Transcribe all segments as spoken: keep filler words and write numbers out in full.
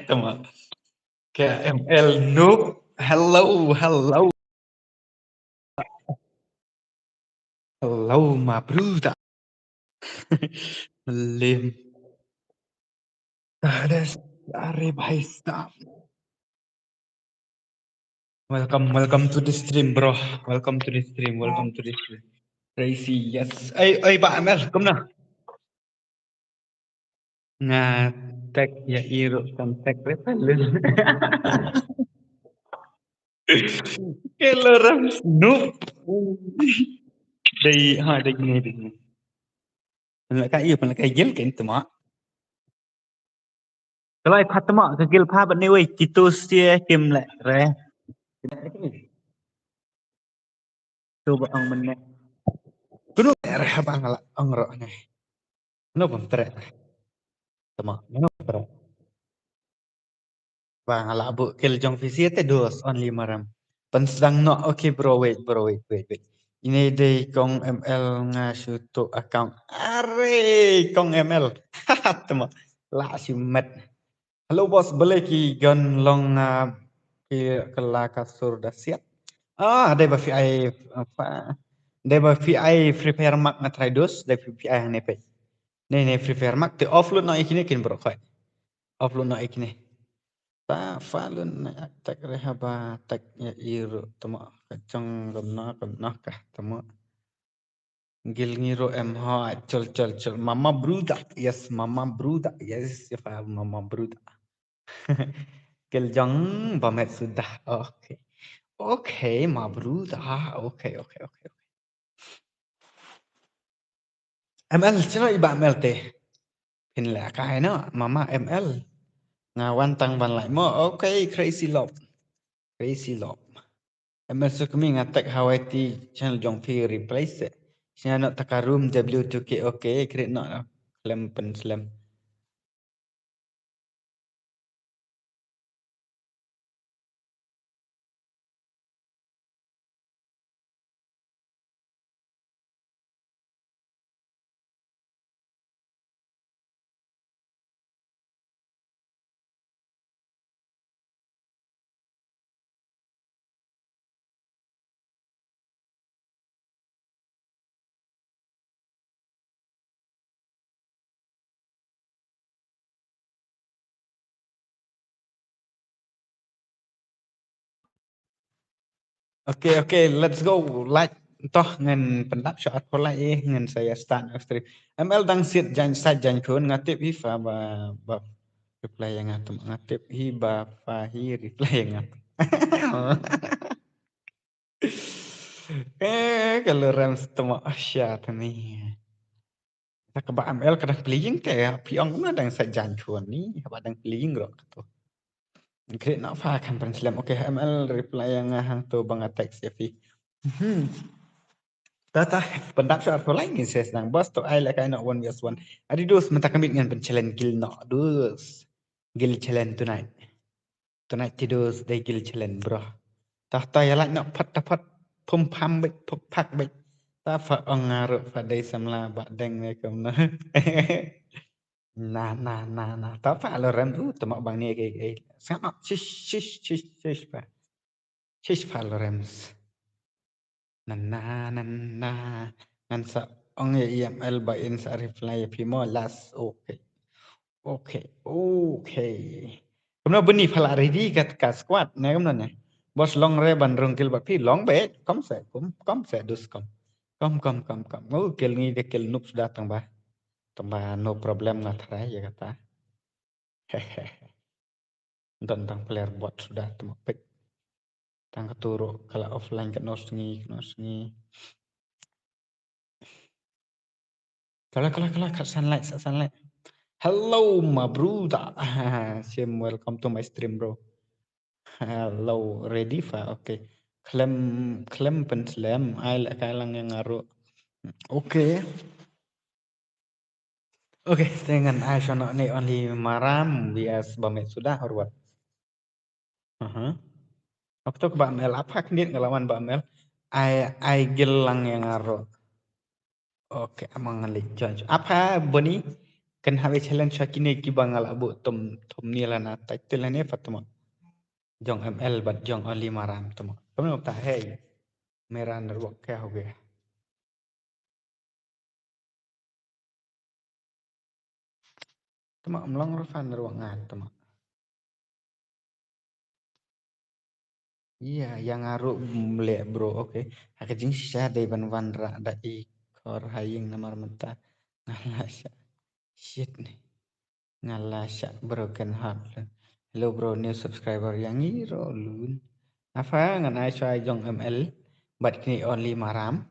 Tama. K M L Noob. Hello, hello. Hello, my brother. Lim. Are bhai sahab. Welcome, welcome to the stream, bro. Welcome to the stream, welcome to the stream. Tracy, yes. Ai, ai, Bah Amel, kumno? Nga tag ïa i ruh contact re pha lun. Ke lorem snoop. Dei ha dei ne dei ne. Pynleh ka i pynleh ka gil ken tama. Kalai pha tama ka gil pha bad ne wei kitu stie kim leh re. Tu ba ong mynne. Kunu re haba nga la ong roh ne. Kunu pun treh. Tama, kunu pun treh. Ba nga la bu kil jong phi siate dos only maram. Pynsdang noh, okay bro, wait bro, wait, wait, wait. Ine dei kong M L nga shu tu account. Are kong M L. Tama, la shu met. Hello boss, bale ki gon long, ah, ki kala ka sur da siat. Ah, dei ba phi ai, ah, fa-, dei ba phi ai Free Fire Max nga try dos, dei phi, phi ai hangne pe. Ne ne Free Fire Max te offload na ikine kin bro khoi. Offload na ikine. Ta fa lun na tag re haba tag ïa i ruh tama ka jong gam na gam na ka tama. Gil ngi ruh em ha, chol, chol, chol. Mama Bruda. Yes, Mama Bruda. Yes, ya fa Mama Bruda. Gil jong ba met suda. Okay. Okay, ma Bruda. Okay, okay, okay, okay. M L, chino i ba M L te. Pynleh kai no, Mama M L. Nga wan tang ban lai mo. Okay, crazy love. Crazy love. M L Sukmi nga tag Hawaii channel jong phi replace. Sina no taka room W two K, okay, create no. Klem pen slem. Okay, okay, let's go. Like, toh ngan pyndap sha arphew like eh, ngan sa ïa start stream. M L dang sit jan sait jan khun nga tip hi fa ba, ba reply ïa nga tu nga tip hi ba fa hi reply ïa nga. Eh, kalau ram setengah sya tani. Ta ka ba M L ka dang playing te, phi ong kumno dang sa jan chuan ni, ba dang playing rok tu. Kre na fa kan pran slem. Okay, M L reply ïa nga hang tu ba nga text ïa phi. Hmm. Ta ta, pyndap sha arphew like ni ses nang bos tu ai la kai no one versus one. Adi dos mynta ka miet ngan pyn challenge gil no dos. Gil challenge tonight. Tonight ti dos dei gil challenge bro. Ta ta ïa like no phat ta phat pum pam bit puk pak bit. Ta fa ong nga ruh fa dei samla ba deng ne kumno. Na na na na. Ta fa lo rem tu tama bang ne ke ke. Sngap no. Shish shish shish shish fa. Shish fa lo rem. Na na na na. Ngan sa ong ïa M L ba in sa reply ïa phi mo last. Okay. Okay. Okay. Kumno buni phala ready kat ka squad ne kumno ne. Bos long re ban rung kill ba phi long be. Kom se kum kom se dus kom. Kom kom kom kom. Oh kill ngi de kill noob suda tang ba. Tang ba no problem nga try ïa kata. Hehehe. Don tang player bot suda tama pek. Tang ka turu kala offline ka no sngi ka no sngi. Kala kala kala ka sunlight sa sunlight. Hello my brother. Sim welcome to my stream bro. Hello ready fa okay. Klem klem pen slem ai la kai lang yang aru. Okay. Okay, te ngan ai shano ne only maram bias ba met suda or what? Aha. Okto ba mel apa khnit ngalawan ba mel. Ai ai gil lang yang aro. Okay, amang ngan leh judge. Apa boni? Kan hap ïa challenge ha kine kiba nga la buh thum, thumbnail lane title lane pat tmo. Jong M L bad jong Only Maram tmo. Kumno ta hei. Mera network ka ho gaya. Tma, mlong rafan ruang nga tma. Iya, ïa nga ruh mleh bro, okay. Ha ka jingshisha dei ban wanrah da i khor ha ïing namar mynta nga la shah. Shit ne. Nga la shah broken heart. Hello bro, new subscriber ïa ngi ruh lun. Apa ngan ai shuwa jong M L bad kine Only Maram.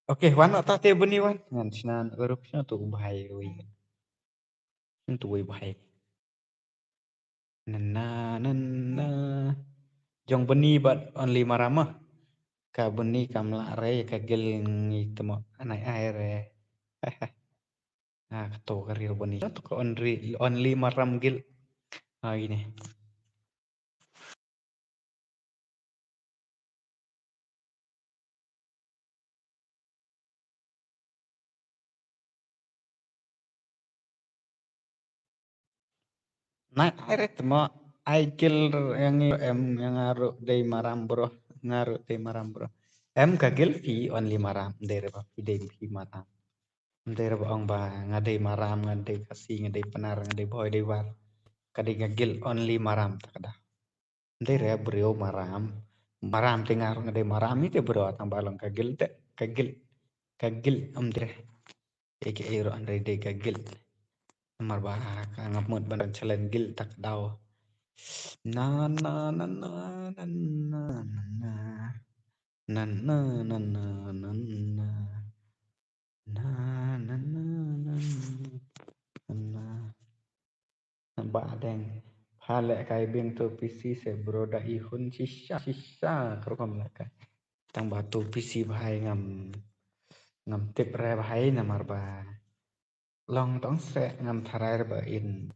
Okay, wan noh ta te bni wan. Ngan snan urup sna tu u bhai wi. Sna tu wi bhai. Na na na na. Jong bni bad Only Maram ah. Ka bni kam lah re ka gil ngi tmo anai ai re. Ah, ka to ka rir bni. To ka Only, Only Maram gil. Ah, ini. Na ai re tmo ai gil ïa ngi em ïa nga ruh dei Maram bro. Nga ruh dei Maram bro. Em ka gil phi Only Maram dei re ba phi dei phi Maram. Ym dei re ba ong ba nga dei Maram, nga dei Khasi, nga dei Pnar, nga dei Bhoi, dei War. Ka dei nga gil Only Maram ta ka da. Ym dei re briew Maram. Maram te nga ruh nga dei Maram ite bro tang ba long ka gil te ka gil. Ka gil ym dei re. Eke ei ruh ym dei re ka gil. Namar ba ka ngap mut ban challenge gil ta ka daw. Na na na na na na na na na na na na na. Na, na, na, na, na, na. Ba deng. Pha lehkai biang tu P C se bro da i hun shisha, shisha, ka rukom lehkai. Tang ba tu P C bhai ngam, ngam tip re bhai namar ba. Long tong se ngam tharai re ba in.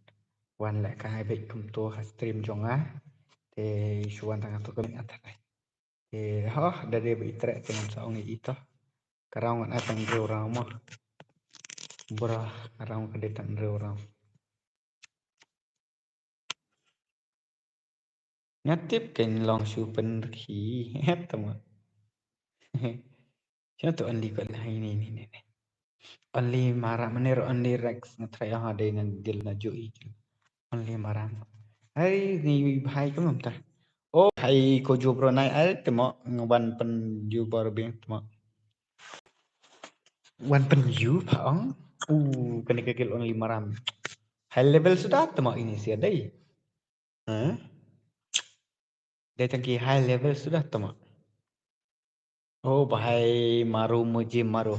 Wan lehkai beit kumto ha stream jong nga. Te shu wan tang tu ka nga tharai. Te ho da dei ba i treh te ngam sa ong i ito. Ka raw ngan ai tang hynriew raw mo. Bro, ka raw ka dei tang hynriew raw. Nga tip kein long shu pynrkhie. Het tama. Shu tu Only ko na ini ini ini. Only Maram ne Only Rex nga try ha dei na gil na ju i gil. Only Maram. Hai ni bhai ka mam ta. Oh hai ko ju bro nai ai tama ngan wan pynju bor bing tama. Wan pynju pha ong. U kane ka gil Only Maram. High level suda tama ini sia dei. Huh? Dei tang ki high level suda tama. Oh, bhai maru mujhe maro.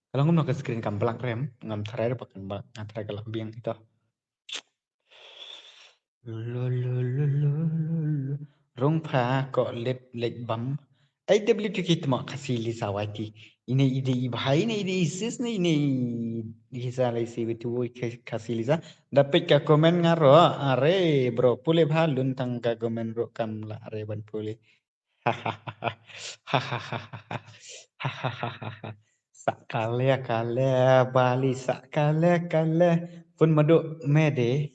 Ka long kumno ka screen kam black rem, ngam tharai ba kan black, ngam tharai ka lak biang ito. Lo, lo, lo, lo, lo, lo. Rung pha ko lip lip bam. Ai W T K tama Khasi Lisa Y T. Ine ide i bhai, ine ide i sis, ine ide i sa lai si W T K Khasi Lisa. Da peit ka comment nga ro, are bro, pule bha lun tang ka comment ro kam la are ban pule. Sa kale kale bali sa kale kale. Pun madu mede.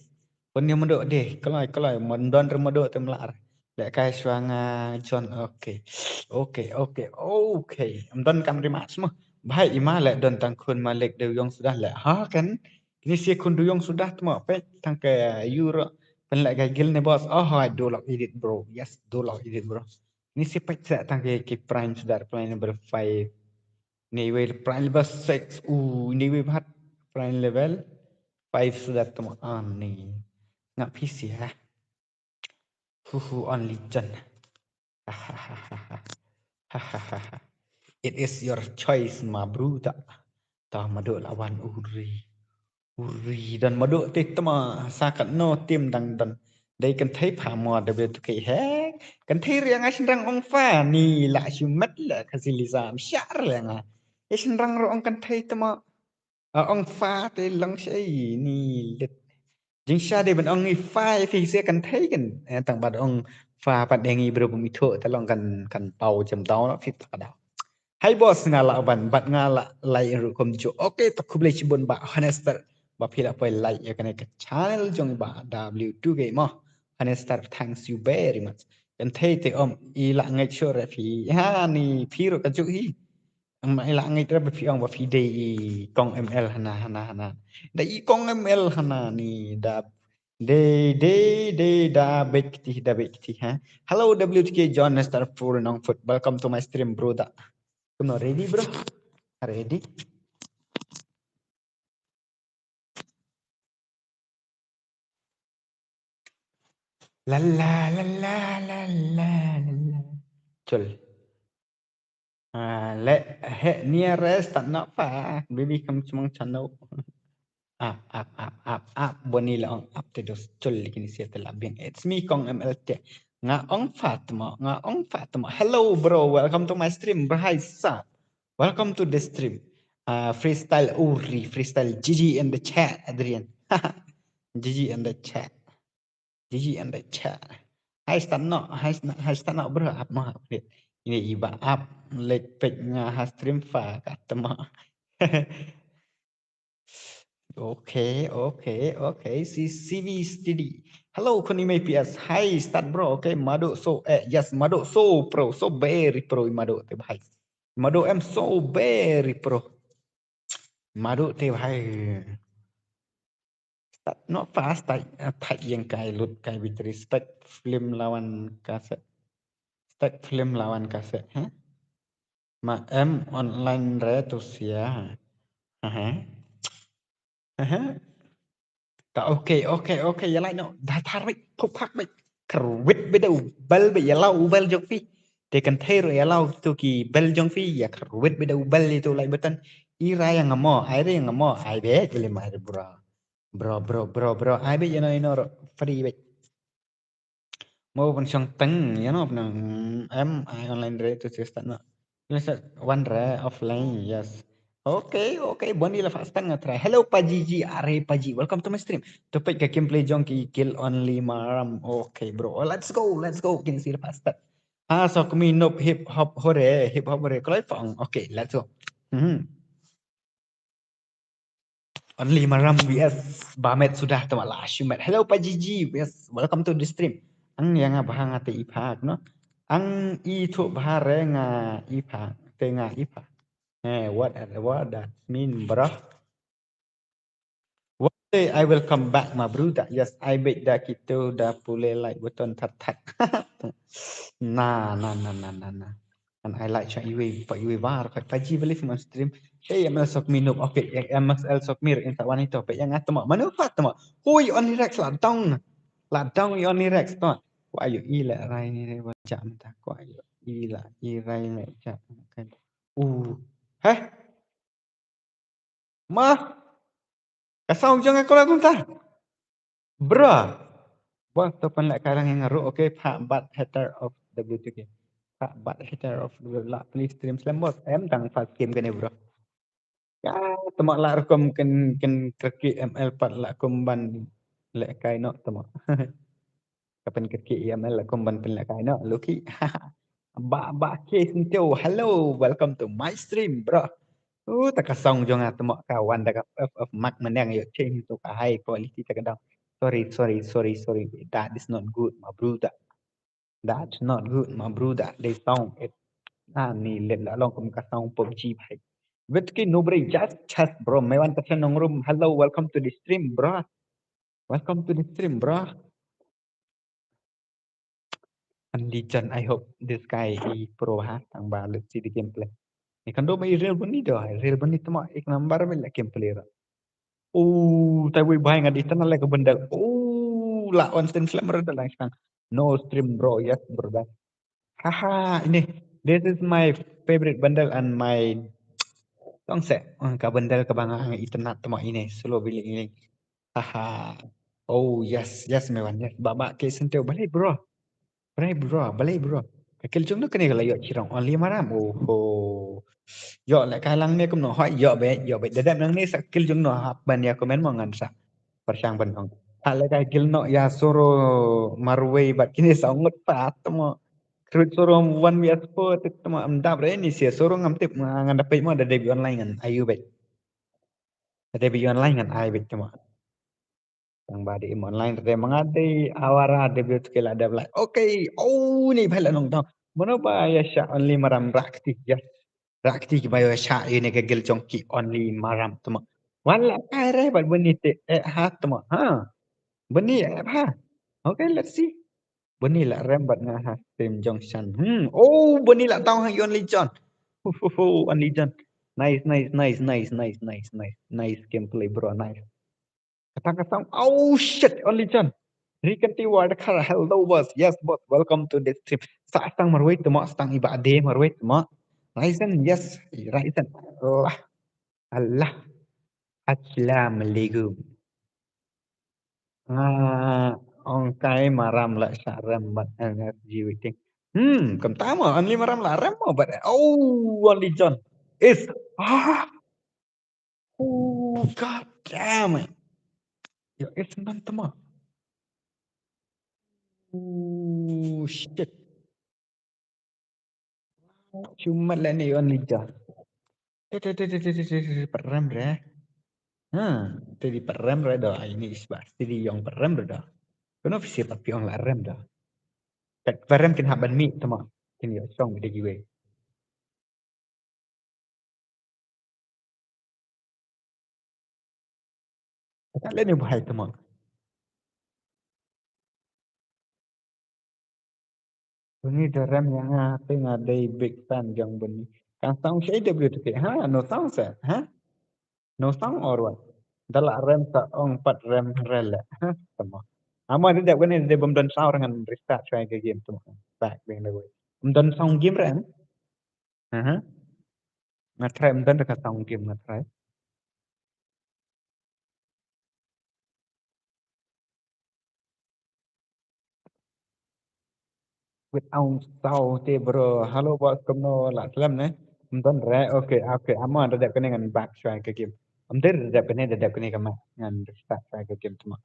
Pun ni madu de. Kalai kalai mandon re madu tem lar. Lehkai shuwa nga John. Okay. Okay, okay, okay. Mdon kam ri mas mo. Bhai ima leh don tang khun malik de yong sudah leh. Ha kan. Ini si khun du yong sudah tmo pe tang ke euro. Pen leh ka gil ne boss. Oh, hai do lok edit bro. Yes, do lok edit bro. Ini si pek sa tang ke ki prime sudah prime number five. Ni wei prime level six. Uh, ni wei bhat prime level five sudah tmo ani. Ngap hisi ha. Puhu only John. It is your choice, ma bru ta. Ta mado la wan uri. Uri dan mado te tama sakat no tim dang dan. Dei kan thei pha mo da be tu kei he. Kan thei riang a shin rang ong fa ni la shu met la ka si li sam sha riang a. E shin rang ro ong kan thei tama. A ong fa te long shei ni lit. Jing sha de ban ong i fa i fi se kan thei kan. Eh, tang bat ong fa pat deng i bro bumi tho ta long kan kan pau jam dau no fit ta da. Hai boss nga la ban bat nga la lai ru kom jo. Okay, to khublei shibun ba honester ba phi la poi lai ya kane ka channel jong ba W two K mo. Honester, thanks you very much. Kan thei te om i la ngai sure fi ha ni phi ro ka ju hi. Em, i la ngai tra ba phi ong ba phi dei i kong M L hana hana hana. Da i kong M L hana ni da dei dei dei da bek ti da bek ti ha. Hello W T K John Star Full Nong Foot. Welcome to my stream bro da. Kumno ready bro? Ready? La la la la la la la. Chul. Ah, le he nearest tak nak pa. Baby kam chumang chano. Ap ap ap ap ap. Boni la ong ap te dos chul lagi ni sia te la biang. It's me kong M L T. Nga ong Fatma, nga ong Fatma. Hello bro, welcome to my stream. Bro, hi sir. Welcome to the stream. Uh, freestyle Uri, freestyle G G in the chat, Adrian. G G in the chat. G G in the chat. Hai start no, hai start, hai start no bro, ap ma. Ini iba ap lek pek nga ha stream fa kat ma. Okay, okay, okay. Si C V steady. Hello, Kuni May P S. Hi, start bro. Okay, mado so eh yes, mado so pro, so very pro mado te bhai. Mado em so very pro. Mado te bhai. Start not fast tai thai yang kai lut kai with respect film lawan kaset. Respect film lawan kaset, ha? Ma em online re tu sia. Aha. Aha. Ta okay, okay, okay, ya lai no. Da thar bai, phuk phak bai. Kharwit bai da u bal bai ya lau u bal jong phi. Te kan thei ro ya lau tu ki bal jong phi ya kharwit bai da u bal itu lai batan. I ra yang mo, ai re yang mo, ai be jeli mai re bro. Bro, bro, bro, bro. Ai be ya no ino ro free bai. Mo pun shong teng, you know, pun em ai online re tu sis tak nak. Let's one re offline, yes. Okay, okay, Bonnie la fast teng try. Hello Paji G, are Paji, welcome to my stream. Topik ka gameplay jong ki kill only maram. Okay, bro. Oh, let's go, let's go. Kini sir fast. Ah, so kami nop hip hop hore, hip hop hore. Kalau fong. Okay, let's go. Hmm. Only maram V S Bamet sudah tu malah Shumet. Hello Pak Jiji. Yes, welcome to the stream. Ang yang abah ngate ipak no. Ang itu bahare nga ipak, te nga ipak. Eh, what what that mean, bro? One day I will come back, my brother. Yes, I bet da kitu da pule like button tat tat. Nah, nah, nah, nah, nah, nah. And I like chat iwe pa iwe war pa paji beli film stream. Hey, M L Sokmi noob. Okay, M S L Sokmi in ta wani to pe yang atma. Manu pa atma. Hui on Rex la down. La down on Rex to. Ko ayo i la rai ni re ba jam ta. Ko ayo i la i rai le jam. Uh. Heh. Ma. Ka sound jong ka kola kumta. Bro. Bos to pan lek karang yang ngaru. Okay, pak bat hater of W T K. Pak bat hater of W T K. Please stream slam bos. Em tang first game kane bro. Ya, temak lak rukom ken ken kerki M L pat lak kumban lek kai nok temak. Kapan kerki M L lak kumban pen lek kai nok luki. Ba ba ke sentio. Hello, welcome to my stream, bro. Uh, ta ka sound jong nga temak ka wan da ka F F Mark menang yo change to ka high quality ta ka dang. Sorry, sorry, sorry, sorry. That is not good, my brother. That's not good, my brother. They sound it. Ah, ni let la long kum ka sound PUBG bhai. Wet ki no bre just chest bro. Me wan ta nong room. Hello, welcome to the stream, bro. Welcome to the stream, bro. And Lijan, I hope this guy is pro ha. Tang ba let's see the gameplay. Ni kan do mai real bani do. Real bani tama ek number me la gameplay ra. Oh, tai wei bai ngadi tana le ka bendal. Oh, la on sten flame ra da lang sang. No stream, bro. Yes, brother. Haha, ini. This is my favorite bundle and my song set. Ah, ka bundle kaba nga itynnad tymmen ini. Solo bilik ini. Haha. Oh, yes, yes, Mewan, yes. Ba, ba, ke sente, balei, bro. Balei, bro, balei, bro. Ka guild jong no kane ka la ïoh shirong only maram. Oho. Ïoh leh ka lang ne kumno, hoi, ïoh beit, ïoh beit. Da dep nangne sa guild jong no hap ban ïa comment mo ngan sa pyrshang ban ong. Hap leh ka guild noh ïa soro marwei bad kine saw ngut pat mo. Recruit soro one versus four te mo, ym dap re ni sia soro ngam tip, ngan da peit mo, da dep online ngan ai beit. Da dep online ngan ai beit te mo. Tang ba dei im online te ma nga dei awara dei biut ke la dep lai. Okay. Oh, ni bhai la nong tong. Mano ba ïa shah only maram, rakti, yes. Rakti ki ba ïa shah ïa ne ka guild jong ki only maram te mo. Wan la kai re bad bani te eh ha te mo. Ha. Bani eh ha. Okay, let's see. Bani la rem bad nga ha stream jong shan. Hmm. Oh, bani la tong ha Only John. Hu, hu, hu, Only John. Nice, nice, nice, nice, nice, nice, nice. Nice gameplay, bro. Nice. Kata ka song. Oh shit, Only John. Rikanti Wardkar, hello boss. Yes boss, welcome to the stream. Sa stang marwei te mo, stang iba de marwei te mo. Ryzen, yes, Ryzen. Allah. Allah. Assalamualaikum. Nga ong kai maram la shah rem bad N S G waiting. Hmm, kumta mo, only maram la rem mo bad, oh, Only John. Is, ah. Oh, god damn it. Yo, is man tama. Oh, shit. Chumat le ne Only John. Te, te, te, te, te, te, te, te, parem re. Ha, te di parem re do. Ai ni isba. Te di yong parem re do. Kono fisi tapi ong la rem do. Kat parem kin haban mi tama. Kin yo song de giwe. Ka le ni bhai tama. Bani da rem ïa nga te nga dei big fan jong bani. Kan sound shei de bani te ha, no sound sa ha? No sound or what? Da la rem sa ong pat rem rel ha tama. Ama de dep kane de bam don sound ngan restart try ka game tama. Back bang da wei. Bam don sound game rem. Aha. Nga try, ym don da ka sound game, nga try. Without sound te bro. Hello boss, kumno la slem ne? Ym don re. Okay, okay. Ama da dep kane ngan back try ka game. Ym dei da dep kane, da dep kane ka ma ngan restart try ka game tama.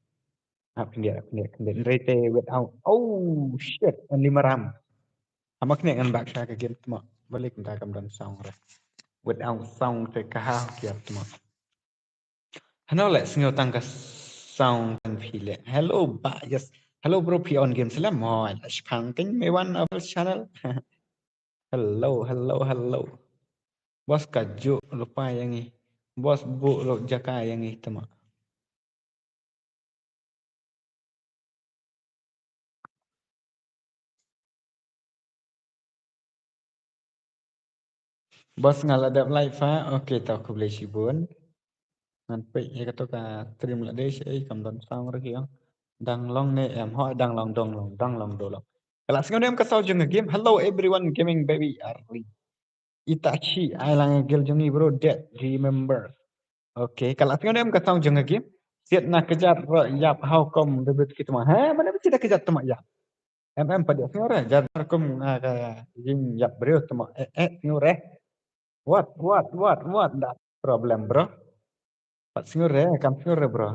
Hap khyndiat, hap khyndiat, khyndiat. Nrei te without. Oh shit, only maram. Hama khyndiat ngan back sha ka game tma. Balik nda kam don sound re. Without sound te ka ha kiap tma. Hano le sngew tang ka sound kan phi le. Hello ba, yes. Hello bro, phi on game slem. Mo la shpang keng me wan official channel. Hello, hello, hello. Boss ka ju lupa ïa ngi. Boss bu lok jaka ïa ngi tma. Boss nga la dep live ha. Okay, to khublei shibun. Ngan peit ïa kato ka stream la dei shi kam don sound re ki ong. Dang long ne em, hooid dang long, dang long, dang long, dang long. Ka la sngew ne em ka sound jong ka game. Hello everyone, gaming baby early. Itachi, ai lang gel jong i bro, dead, remember. Okay, ka la sngew ne em ka sound jong ka game. Siat na kjat ro ïap, how come debit ki tma. He, mane ba ki da kjat tma ïap. Em em pat ïa sngew re, jar kum nga ka jing ïap briew tma. Eh, eh, sngew re. What, what, what, what? That problem, bro. Pat sngew re, kam sngew re, bro.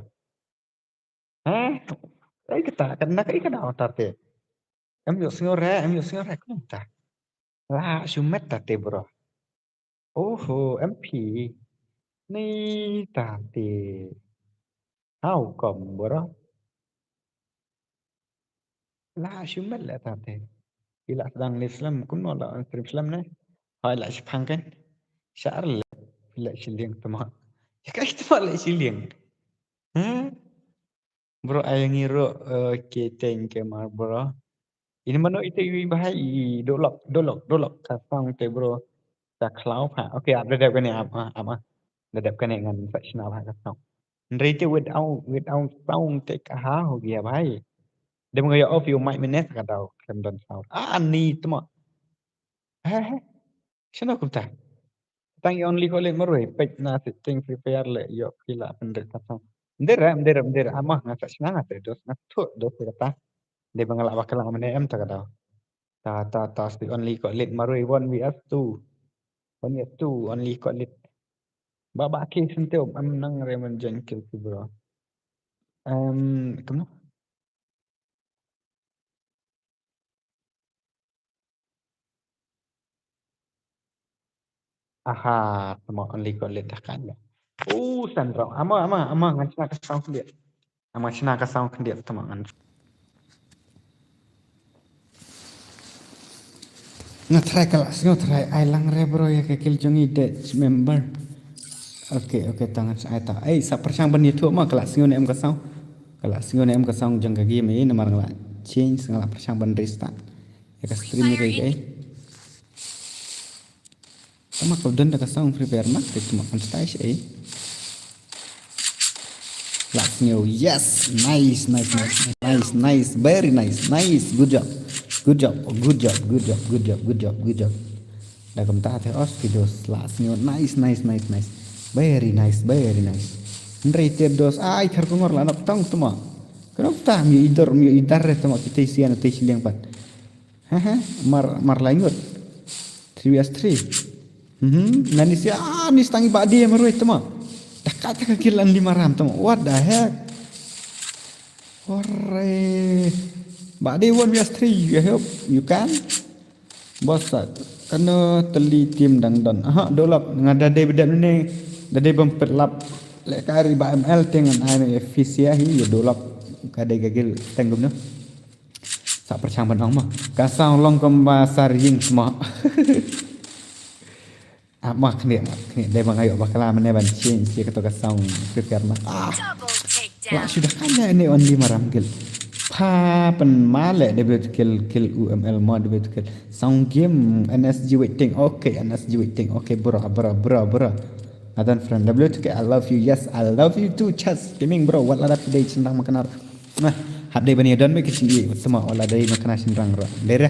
Heh? Ai kata, kan na ka i ka daw tar te. Em ïoh sngew re, em ïoh sngew re, kumta. La shu met ta te, bro. Oho, em phi. Ni ta te. How come, bro? La shu met le ta te. Ila sdang ni slem, kumno la on stream slem ne. Hai la shi phang kan. Shar le. La shi lieng tma. Ya kai tma la shi lieng. Heh? Bro, ai ngi ro, eh, ke teng ke mar, bro. Ini mano ite wi bahai i dolok, dolok, dolok. Ka sound te, bro. Ka khlaw pha. Okay, ap da dep kane ap, ah, ap, ah. Da dep kane ngan sa shna pha ka sound. Nrei te without, without sound te ka ha ho gya bhai. Dei ba nga ïa off ïa u mic mynne sa ka daw khlem don sound. Ah, ni tmo. He he. Shano kumta? Tang ïa only ko leit marwei, peit na setting Free Fire leh ïoh phi la pynrit ka sound. Mder eh, mder, mder. Ama nga sa shna nga te dos, nga thuh dos kata. Dei ba nga la bakla mynne em ta ka daw. Ta ta ta si only ko leit marwei one versus two. One versus two, only ko leit. Ba ba ki senteu am nang Raymond Jen kill ki bro. Em, kumno? Aha, tmo only ko leit dah kan. Oh, san rong. Ama ama ama ngan shna ka sound khyndiat. Ama shna ka sound khyndiat tmo ngan. Nga try ka la sngew try ai lang re bro ïa ka kill jong i de member. Okay, okay, tang ngan ai ta. Ai sa pyrshang ban ïathuh ma ka la sngew ne em ka sound. Ka la sngew ne em ka sound jong ka game i namar nga la change nga la pyrshang ban restart. Ïa ka stream ni kai kai. Tama ka don da ka sound Free Fire ma, te tama kan stai shi ai. La sngew, yes, nice, nice, nice, nice, nice, very nice, nice, good job, good job, good job, good job, good job, good job, good job. Da kumta te os ki dos la sngew, nice, nice, nice, nice, very nice, very nice. Hynrei te dos ai khar kongor la nok tong tama. Kano ta mi idor mi idar re tama kita isian te shiliang pat. Hehe, mar mar laingut. Three vs three. Mhm, nani sia ni stang i ba dia marwei tama. Taka taka kill an lima ram tama. What the heck? Ore. Ba dia one vs three. You help? You can? Bos sa. Kano teli tim dang don. Aha, dolap. Nga da dei bedat ni. Da dei bam petlap. Lek kari ba M L teng an ai ne fisia hi ya dolap. Ka dei gagil tenggum no. Sa pyrshang ban ong ma. Ka sound long kumba sa ring sma. Ah, ma kne, ma kne. Dei ba nga ïoh bakla mynne ban change ïa kato ka sound Free Fire ma. Ah. La shu da kane ne only maram gil. Pa pen male dei ba kill kill U M L ma dei ba kill. Sound game N S G waiting. Okay, N S G waiting. Okay, bro, bro, bro, bro. Adan friend W two K, I love you. Yes, I love you too. Chas gaming bro. Wat la dap dei chindang ma knar. Nah, hap dei ban ïadon bad ka jingïeit, tama wala dei ma kane shynrang ruh. Dei re.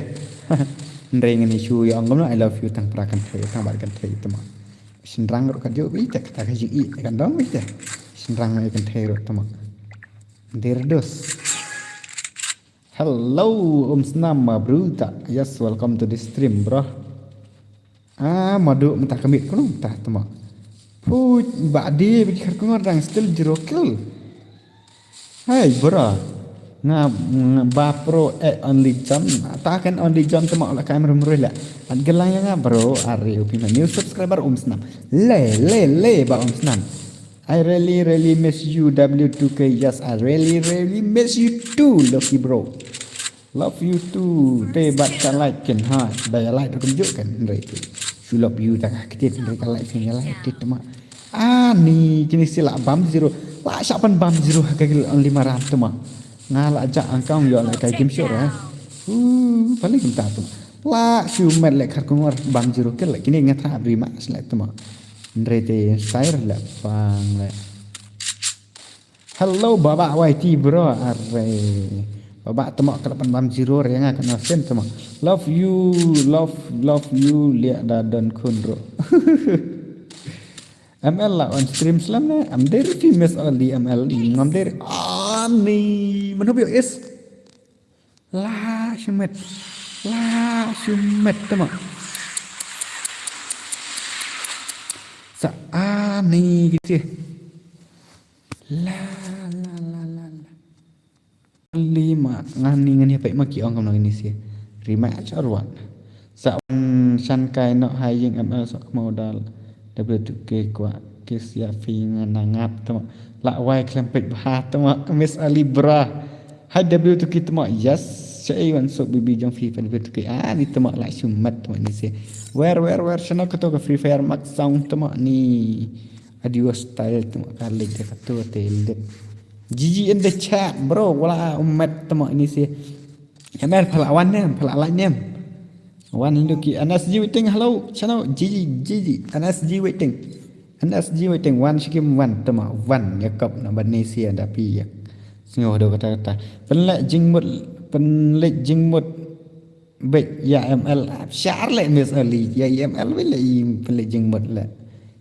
Hynrei ngin ïa shu ïa ong kumno, I love you tang pra kynthei, tang bad kynthei tama. Shynrang ruh ka jong beit te, kata ka jingïeit kan dong beit te. Shynrang ïa kynthei ruh tama. Dei re dos. Hello, um snam ma bro ta. Yes, welcome to the stream, bro. Ah, madu mynta ka miet kumno mynta tama. Phuit ba dei ba ki khar kongor dang still zero kill. Hai bro. Nga, nga ba pro eh only John. Ta kan only John tama la kai mrum rui la. At gelang ïa nga bro. Are upi ma new subscriber um snam. Le le le ba um snam. I really really miss you W two K. Yes, I really really miss you too, lucky bro. Love you too. Te bad ka like kin ha. Da ïa like ruh kumjuh kan. Hynrei te shu love you ta ka ktit hynrei ka like kin ïa like tit tama. Ani kini si la bam zero. La shah pan bam zero ha ka gil only maram tama. Nga la ja angkang ïoh la ka game show re. Uh, paling kumta tama. La shu met lek khar kongor bam zero kill lek kini nga tha bri ma slek tama. Hynrei te style lek pang lek. Hello baba Y T bro. Are baba tama ka la pan bam zero re nga kena sen tama. Love you, love love you liak da don khun ruh. M L la on stream slem ne. Am der fi mes ali M L i ngam der. Ani mano bio is. La shumet. La shumet tama. Sa ani gitu. La la la la la. Lima ngani ngani apa ma ki ong kam ngani si. Rima aja ruan. Sa wan shan kai no hai ying M L sok modal. W two K kwa kis ya fi ngana ngap tama. La wai klempet bah tama. Miss Ali bra. Hai W two K tama. Yes. Sa ai wan sok bibi jong fi fan W two K. Ah ni tama la shumet tama ni si. Wer wer wer shano kato ka Free Fire mak sound tama ni. Adio style tama kalik de kato te lit. G G in the chat bro wala umet tama ni si. Emel phala wan nem phala like nem. Wan hindu ki N S G waiting hello channel G G G G N S G waiting. N S G waiting wan shikim wan tama wan yakap na ban ni si ada pi yak. Sngew haduh katta katta. Pynleit jingmut, pynleit jingmut beit ïa M L. Shah leh Miss Oli, ïa M L beit leh, pynleit jingmut leh.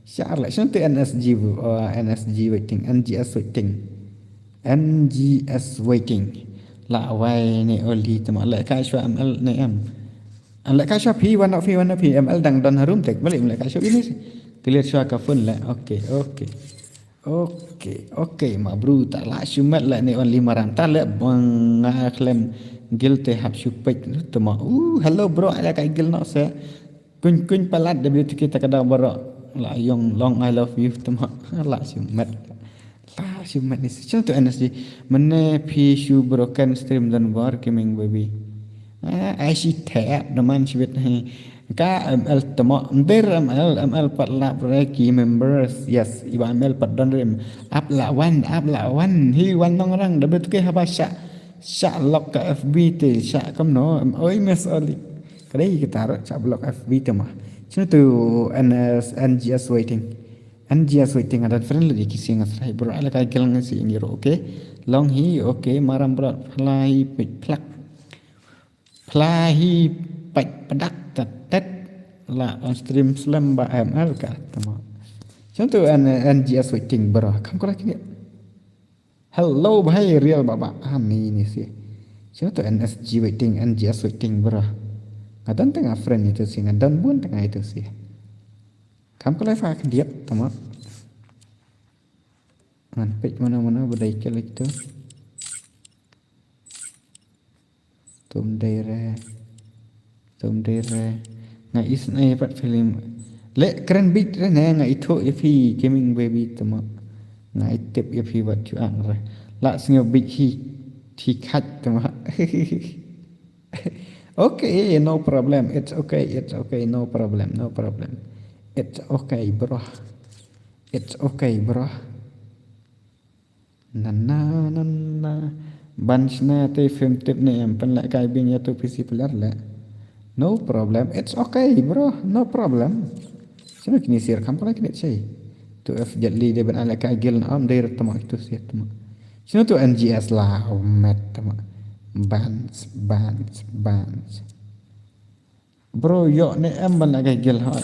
Shah leh. Shano tu N S G, uh, N S G waiting, N G S waiting. N G S waiting. Lah wai ne Oli, te ma leh kai shuwa M L ne em. Leh kai shuwa phi, wan noh phi, wan noh phi, M L dang don harum tek, balik leh kai shuwa ini sih. Clear shuwa ka phone leh. Okay, okay. Okay, okay, ma bro, ta lah shumet leh ne Oli maram, ta leh bang nga khlem gil te hap shu peit, te ma. Uh, hello bro, ai leh kai gil noh se. Kuñ kuñ palat W T K ta ka daw baroh. Lah ïong long I love you, te ma. Lah shumet. Lah shumet ni se. Shano tu N S G. Mane phi shu broken stream don bor gaming baby. Ah, ai shi thep, naman shibit he. Ka M L te ma, mder M L, M L pat lap re ki members. Yes, iba M L pat don rim. Ap la wan, ap la wan. Hi wan nongrang, da bet ke haba shah, shah lock ka F B te, shah kamno, em, oi Miss Oli. Kadei kita ro, shah block F B te ma. Shano tu N S, N G S waiting. N G S waiting, ada friend lagi ki sing asrai bro, ala kai gelang si ini ro, okay. Long hi, okay, maram bro, phlai pit plak. Pla hi pait padak tat tet la on stream slem ba M L ka tama. Shano tu N, N G S waiting bro. Kam kala kini. Hello bhai real baba. Ami ni si. Shano tu N S G waiting, N G S waiting bro. Nga don tengah friend itu si, nga don bun tengah itu si. Kam kala fa kan diap tama. Ngan peit mana-mana bedai ke lagi tu. Tum dei re. Tum dei re. Nga isnei pat film. Leh kren bit re ne nga ithuh ïa phi gaming baby tama. Nga itip ïa phi wat ju ang re. Lah sngew bit hi, hi khat tama. Okay, no problem. It's okay, it's okay, no problem, no problem. It's okay, bro. It's okay, bro. Na na na na. Ban shna te film tip ne em, pynleh kai biang ïa tu P C player leh. No problem. It's okay, bro. No problem. Shano kini sir kam kala kini chai. Tu F Jet Li de ban ala kai gil na am de tama itu sir tama. Shano tu N G S la met tama. Bans, bans, bans. Bro, ïoh ne em ban leh kai gil ha.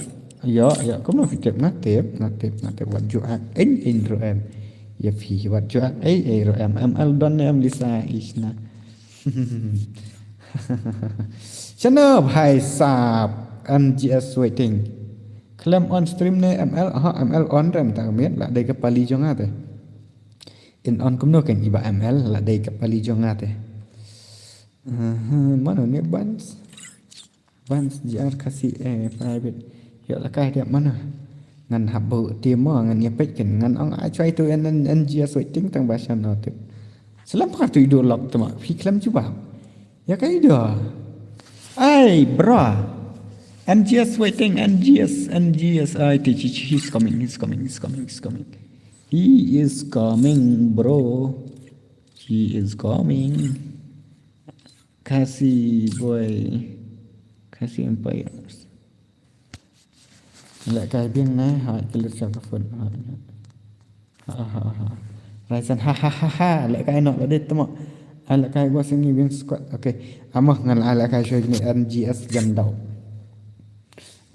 Ïoh, ïoh, kumno phi tip, nga tip, nga tip, nga tip, wat ju ak, eng, eng ro em. Ïa phi, wat ju ak, ei, ei ro em, M L don ne em Lisa, isna. Shano bhai sab, N G S waiting. Khlem on stream ne M L, aha, M L on rem ta miet, la dei ka pali jong nga te. In on kumno kan iba M L, la dei ka pali jong nga te. Aha, mano ne bans. Bans G R Khasi, eh, private. Ïoh la kai diap mana. Ngan hap bau team mo, ngan ïa peit ken. Ngan ong ai chwai tu N, N, N G S waiting tang ba shano tip. Slem pa tu idu lok tama. Phi khlem jubab. Ïa kai do. Ai, bro. N G S waiting, N G S, N G S. Ai, ti, ti, ti, he's coming, he's coming, he's coming, he's coming. He is coming, bro. He is coming. Khasi boy. Khasi Empires. Leh kai biang na, ha, clear shot ka phone. Ha, ha, ha, ha. Ryzen, ha, ha, ha, ha. Leh kai no, leh dit tamo. Ah, leh kai gua singi biang squad. Okay. Amah ngan, ah, leh kai show ni N G S jam dau.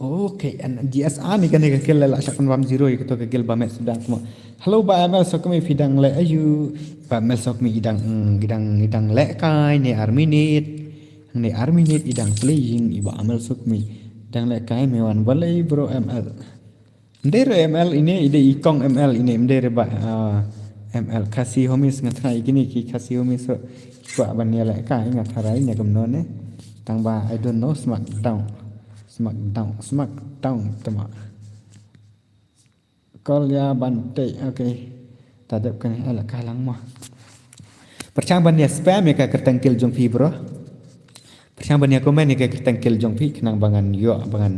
Okay, N G S ani kane ka kill la shah pynbam zero ïa kato ka kill ba met suda tmo. Hello ba M L Sokmi phi dang leh ayu. Ba M L Sokmi i dang, mm, i dang, i dang leh kai ne ar minit. Ne ar minit i dang playing i ba M L Sokmi. Dang leh kai me wan balei bro M L. Mdei re M L ine, i dei i kong M L ine, mdei re ba, ah, M L Khasi homies nga tharai kine ki Khasi homies ro. Kwah ban ïa leh kai nga tharai ïa kumno ne. Tang ba I don't know smackdown. Smackdown, smackdown tama. Call ïa ban tei, okay. Ta dep kane, ai la kai lang mo. Pyrshang ban ïa spam ïa ka kyrteng kill jong phi bro. Pyrshang ban ïa comment ïa ka kyrteng kill jong phi khnang ba ngan ïoh, ba ngan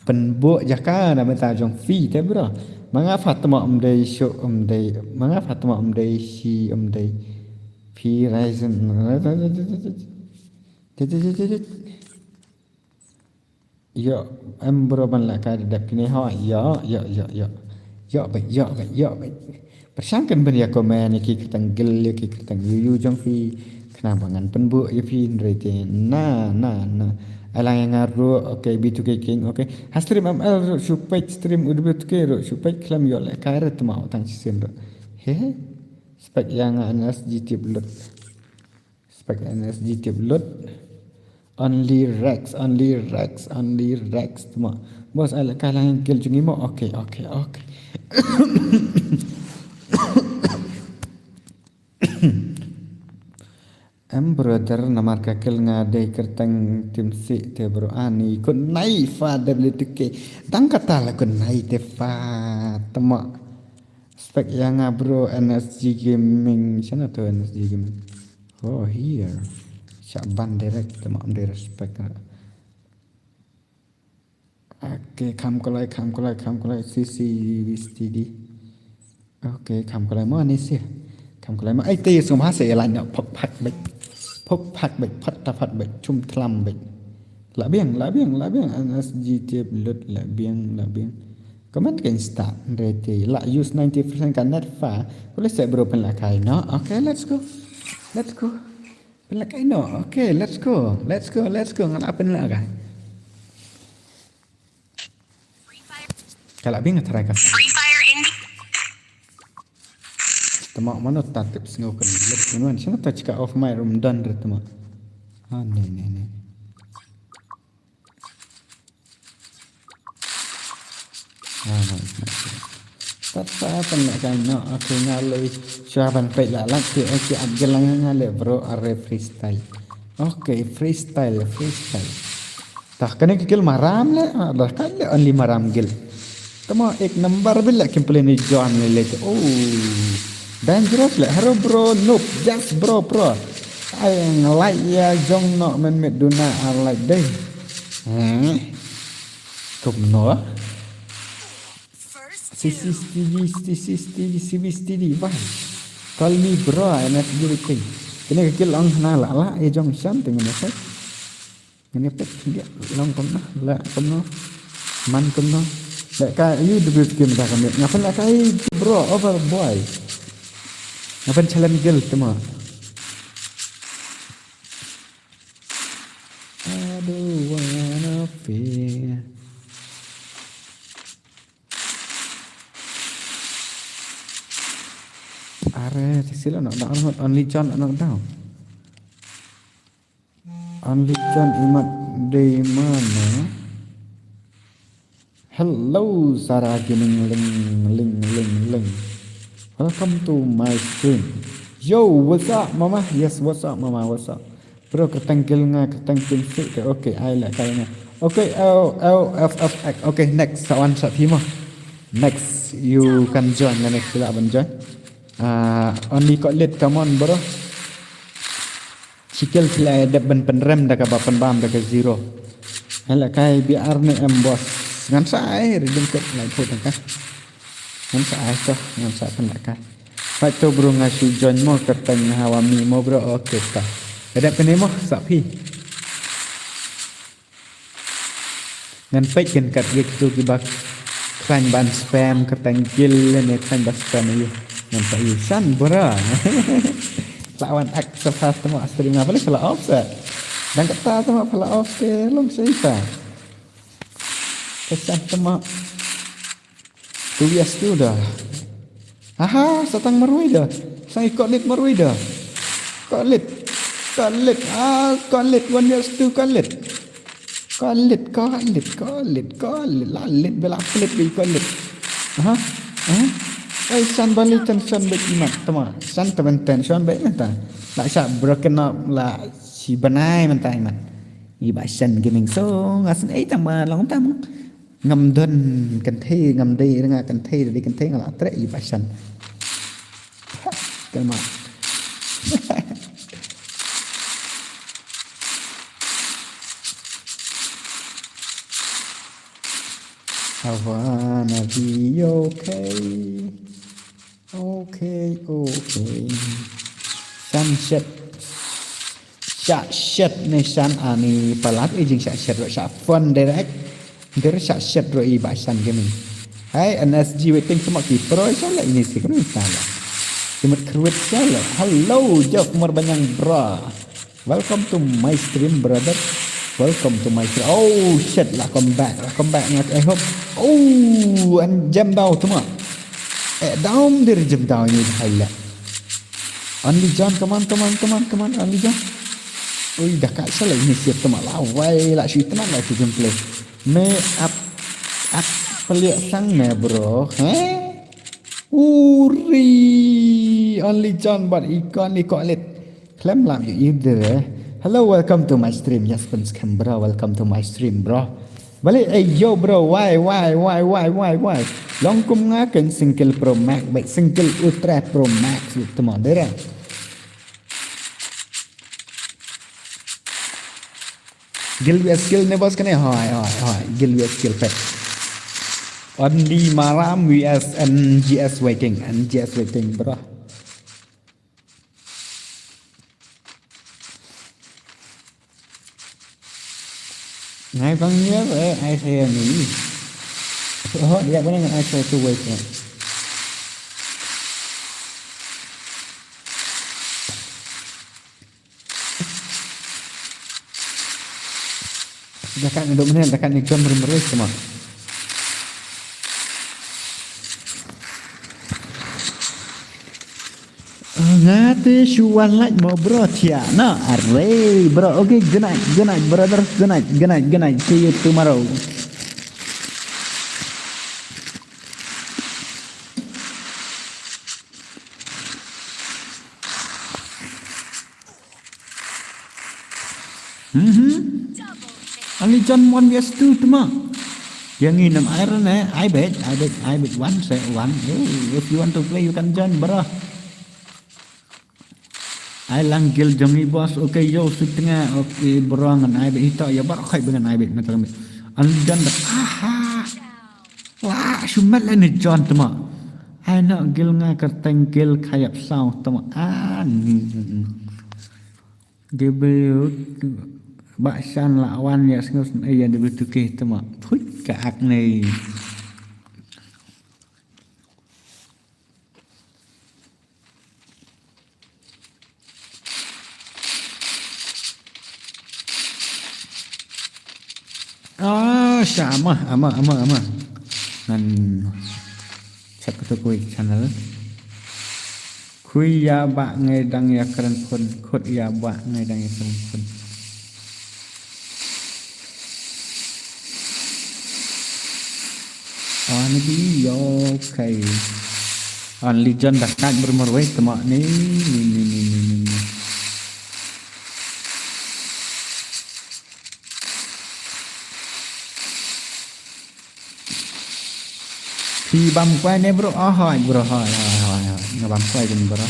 pynbok jaka na bynta jong phi te bro. Ma nga fa tmo ym dei shu ym dei, ma nga fa tmo ym dei shi ym dei. Phi Ryzen. Ïoh, em bro ban leh kai da dep kine ho. Ïoh, ïoh, ïoh, ïoh. Ïoh beit, ïoh beit, ïoh beit. Pyrshang kan ban ïa comment ïa ki kyrteng guild, ïa ki kyrteng U U jong phi. Khnang ba ngan pynbun ïa phi, hynrei te na, na, na. Ai lang ïa nga ruh, okay, B two K King, okay. Ha stream M L ruh shu peit, stream U W two K ruh shu peit, khlem ïoh lehkai re tma, tang shisien ruh. He, he. Spek ïa nga N S G T Blood. Spek N S G T Blood. Only Rex, only Rex, only Rex tma. Boss, ai lehkai lang guild jong ngi mo. Okay, okay, okay. Em brother, namar ka guild nga dei kyrteng Team Sih te bro, ani kun nai fa W two K. Dang kata la kun nai te fa tma. Spek ïa nga bro, N S G Gaming. Shano to N S G Gaming? Oh, here. Shah ban direct, tma, ym dei respect. Okay, kham kulai, kham kulai, kham kulai. C C V steady. Okay, kham kulai mo ni si. Kham kulai mo. Ai te sum ha se lan no, phok phak bek. Phok phak bek, phat ta phat bek, chum thlam bek. La biang, la biang, la biang. N S G T Blood, la biang, la biang. Comment ka insta, hynrei te la use ninety percent ka net fa. Kule se bro pynlehkai no. Okay, let's go. Let's go. Pynlehkai no. Okay, let's go. Let's go, let's go. Nga la pynlehkai. Ka la biang nga try ka. Free Fire Indie. Tama mano ta tip sngew kan lep kan wan. Shano ta chika off my room don re tama. Ah, ne, ne, ne. Ah, nice, nice, nice. Tat sa pynlehkai no, okay, nga lei shuwa ban peit la lak ti, okay, at gelang nga leh bro, are freestyle. Okay, freestyle, freestyle. Tah, kane ka guild maram leh, ah, dah ka leh only maram guild. Tama ek number bila kim play ni John leh leh. Oh, dangerous leh, hero bro, noob, yes bro, bro. Ai, ngelai ïa jong no men met duna, I like deh. Eh. Kumno? C C steady, C C steady, C B steady, why? Call me bro, and that's everything. Kene ka guild ong hana la la, ïa jong shan te ngene pek. Ngene pek, ïa, long kumno, la kumno, man kumno. La ka, you do good game da kami. Ngapa la ka, eh, bro, over boy. Ngapa challenge guild tama. I don't wanna fear. Are, sila nak dah, only John nak dah. Only John imat di mana? Hello, Sarah Gaming, ling, ling, ling, ling. Welcome to my stream. Yo, what's up, mama? Yes, what's up, mama? What's up? Bro, kyrteng guild nga, kyrteng Team Sih te, okay, ai lehkai nga. Okay, L L F F X. Okay, next, sa wan sa phi mo. Next, you can join, nga next lah ban join. Ah, only Kotlit, come on, bro. Shi kill phi la dep ban pynrem da kaba pynbam da ka zero. Ai lehkai B R ne em boss. Ngan sa ai, redeem code lai put ka. Ngan sa ai to, ngan sa pynlehkai. Pat to bro nga shu join mo kyrteng Hawami mo bro, okay ta. Ka dep kane mo, sa phi. Ngan peit kan kat ïa kitu kiba khlaiñ ban spam kyrteng guild ne khlaiñ ban spam ïa. Ngan peit ïa shan bro. La wan ak sa fast mo stream nga pale sala off sa. Dan kata tama pala off te long sa ita. Ka shan tama. Tu bias tu dah. Aha, sa tang marwei dah. Sa i Kotlit marwei dah. Kotlit. Kotlit. Ah, Kotlit. One years tu Kotlit. Kotlit, Kotlit, Kotlit, Kotlit. La lit bela pelit bi Kotlit. Aha. Aha. Ai san bali tension bek imat tama. San temen tension bek mata. La sa broken up la si banai mata imat. Iba san gaming so ngasn ai tang ba long tam. Ngam don kynthei, ngam dei rnga kynthei, dei kynthei nga la treh i ba shan. Kalma. I wanna be okay. Okay, okay. Shan shet. Sha shet ne shan ani palat i jing sha shet ro sha fun direct. Dir sha shet ro i ba shan gaming. Hai, N S G waiting, tuma ki pro shala ini si kru tala. Ki mat kruit shala. Hello, Jeff Marbanyang, bro. Welcome to my stream, brother. Welcome to my stream. Oh shit, la come back, la come back ngat, I hope. Oh, an jam daw tuma. Eh, down dir jam daw ini hai la. Andy John, come on, come on, come on, come on, Andy John. Ui, dah kat shala ini siap tuma la. Wai, la shu tenan la shu gameplay. Me ap ap peliak sang me, bro. He? Uri, Only John bad ikon ikon lit. Klem lam yu either, eh. Hello, welcome to my stream. Yes, pens kem, bro. Welcome to my stream, bro. Balik, eh, yo, bro. Why, why, why, why, why, why? Long kum nga ken single Pro Max, baik single Ultra Pro Max gitu, mo, dera. Gil V S Gil ne bos kane, hoi, hoi, hoi. Gil V S Gil pet. Andy Maram V S N G S waiting, N G S waiting, bro. Ngai bang ya, eh, ai saya ni. Oh, dia pun ngai saya tu waiting. Dekat ni dok menit, dekat ni jam bermeri semua. Ngate shuan like mo bro, tia na are bro. Okay, good night, good night brother, good night, good night, good night, see you tomorrow. Mhm. Only John one V S two tuma. Yang inem iron eh, I bet, I bet, I bet one se one. Oh, if you want to play, you can join, bro. Ai lang gil jong i bos, okay yo, sutnga, okay bro, ngan ai bet ito, ya bar khai bengan ai bet, ngan ai bet. Only John da, aha. Wah, shumat la ni John tuma. Ai no gil nga kerteng gil khayap sau tuma. Ah, ni. Debut baksan la wan ya sngus, eh, ya debut tuke tuma. Put ka ak ni. Ah, sha ama, ama, ama, ama. Ngan check tu kui channel. Khui ya ba ngai dang ya kren phone, khut ya ba ngai dang ya kren phone. Ah, ni bi yo kai. An lijan da kat bermar wei tuma ni, ni, ni. Phi bam kwai ne bro? Ah, hoi bro, hoi, hoi, hoi, hoi. Nga bam kwai kin bro.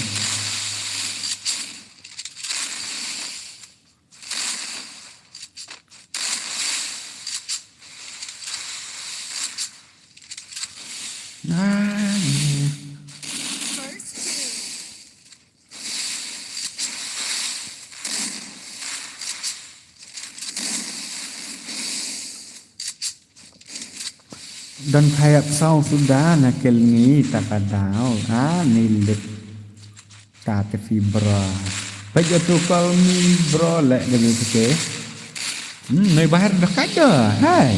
Ah, ni. Don khayap sau suda na kel ngi ta ka daw. Ah, ni lit. Ta te fi bro. Page to call me bro le de ni ke. Hmm, noi bahar dah kada. Hai.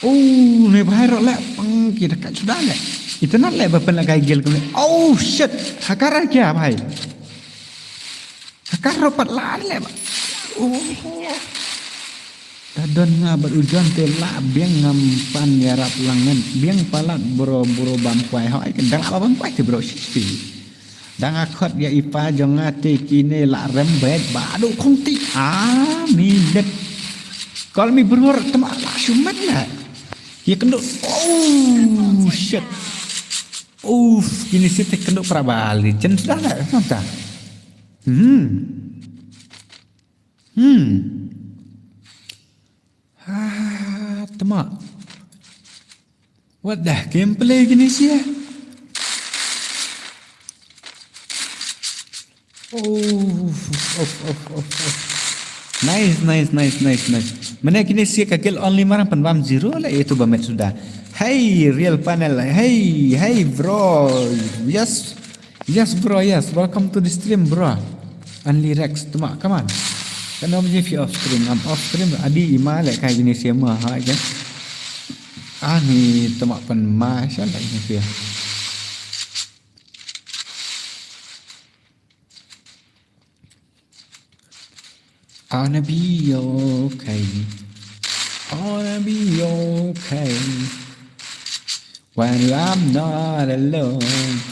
Oh, noi bahar le pang ki dah kada suda le. Itu nak le bapen le kai gil kemle. Oh shit. Hakara kya bhai? Hakar rapat lari leh, bah. Oh. Ta don nga bad u John te lah biang ngam pan ïarap lang ngan. Biang palat bro, bro bam kwai. Hoi, ka dang lah bam kwai te bro. Shishi. Dang nga khot ïa i pa jong nga te kine lah rem bad ba duk khong ti. Ah, mi det. Call me bro, tama lah shumat lah. Ïa kynduh. Oh, shit. Uff, kine site kynduh para bali. Jen sudah lah, mantap. Hmm. Hmm. Ha, tama. What the gameplay kine sia? Oh, of, of, of, of. Nice, nice, nice, nice, nice. Mane kine sia ka guild only marang pynbam zero la itu ba met suda. Hey, real panel. Hey, hey, bro. Yes. Yes, bro, yes. Welcome to the stream, bro. Only Rex, tuma, come on. Kan om je fi off stream, am off stream. Adi ima le kai kine sia ma ha ke. Ani tuma pan ma sha la ini fi. I'll be okay. I'll be okay. When I'm not alone.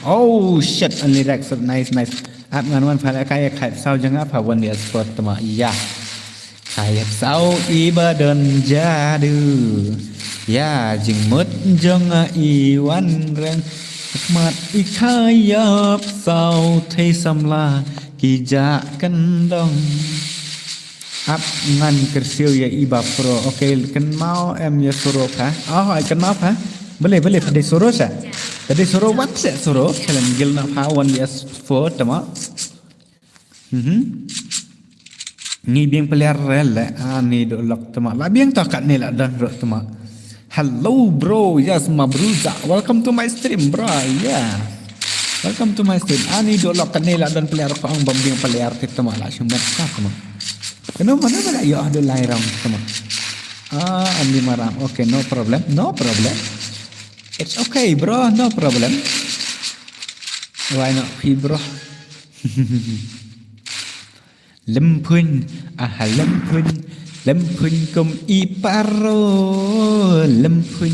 Oh shit, only Rex. Nice, nice. Ap ngan wan pha la kai khat saw janga pha wan di sport tama. Ya. Kayap saw iba don jadu. Ya, jingmut jong i wan reng. Mat i kayap saw thei samla. Ki ja kendong. Ap ngan kyrsiew ïa i ba pro. Okay, kynmaw em ïa suro pha. Oh, ai kynmaw pha. Bele, bele, pha dei suro sa. Pha dei suro wat se suro. Khlem gil na pha wan ïa sfo tama. Mhm. Ngi biang player rel le. Ah, ni do lok tama. La biang to kat ni la don ro tama. Hello, bro. Yes, my brother. Welcome to my stream, bro. Yeah. Welcome to my stream. Ani do lok kane la don player ko ang bambing player kita ma la shumat ka tama. Kena mana mana yo ada lai ram tama. Ah, Andi Maram. Okay, no problem. No problem. It's okay, bro. No problem. Why not, bro? Lem phun, aha lem phun, lem phun kum i paro, lem phun,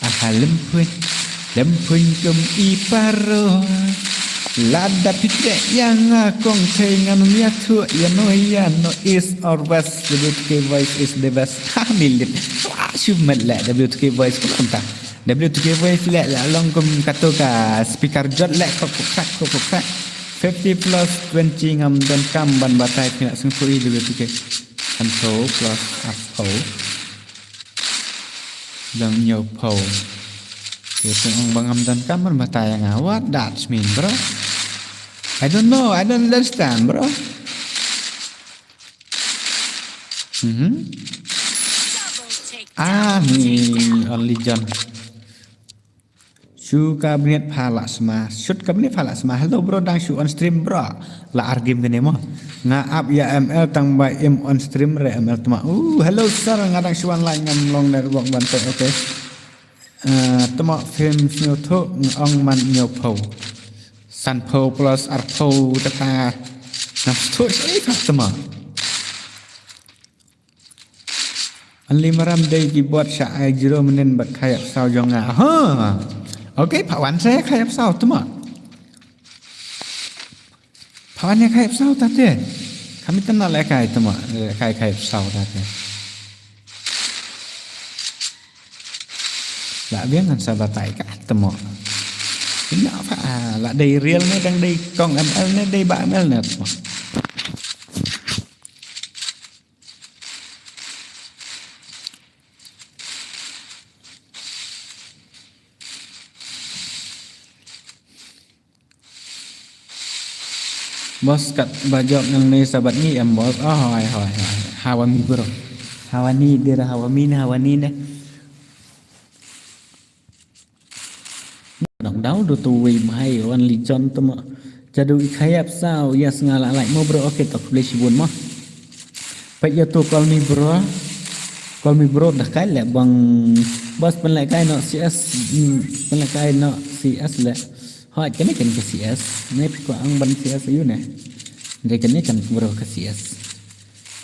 aha lem phun, lem phun kum i paro. Lada phi treh ïa nga kong thei ngan ym ïathuh ïa no ïa no east or west, W two K voice is the best. Ha, milit. Wah, shu met leh W two K voice kumta. W two K voice leh la long kum kato ka speaker jot leh kok kok krak kok kok krak. Fifty plus twenty ngam donkam ban batai phi la sngewthuh ïa W two K. Kan phew plus arphew. Dang hynñiew phew. Te phi ong ba ngam donkam ban batai ïa nga. What that mean, bro? I don't know. I don't understand, bro. Mhm. Ah, ni only John. Shu cabinet pha la sma. Shoot cabinet pha la sma. Hello bro, dang shu on stream bro. La ar game kane mo. Nga ap ïa M L tang ba im on stream re M L tma. Uh, hello sir, nga dang shu wan la ngam long network ban te. Okay. Eh, tma film sngewthuh ong man hynñiew phew. San phew plus ar phew kata. Ngam sngewthuh shi ka tma. Only Maram dei keyboard sha ai zero mynnin bad kayap saw jong nga. Ha. Okay, pha wan sa kayap saw tma. Pha wan kayap saw tate. Kami tana le kai tma, le kai kayap saw tate. La biang ngan sa batai ka tma. Ina pha la dei real ne dang dei kong M L ne dei ba M L ne tma. Boss kat ba jop nang ne sabat ni em boss. Oh, hoi hoi hoi. Hawa mi bro. Hawa ni dera hawa mi ne hawa ni ne. Dang dau do tu wei mai wan li jon tu mo. Jadu i khayap saw ya snga la lai mo bro, okay, tok beli shibun mo. Pet ya tu call me bro. Call me bro dah kai le bang bas pen le kai no C S, hmm, pen le kai no C S le. Hoi kene kene ke C S. Ne pi ko ang ban C S ayu ne. Kene kene kan bro ke C S.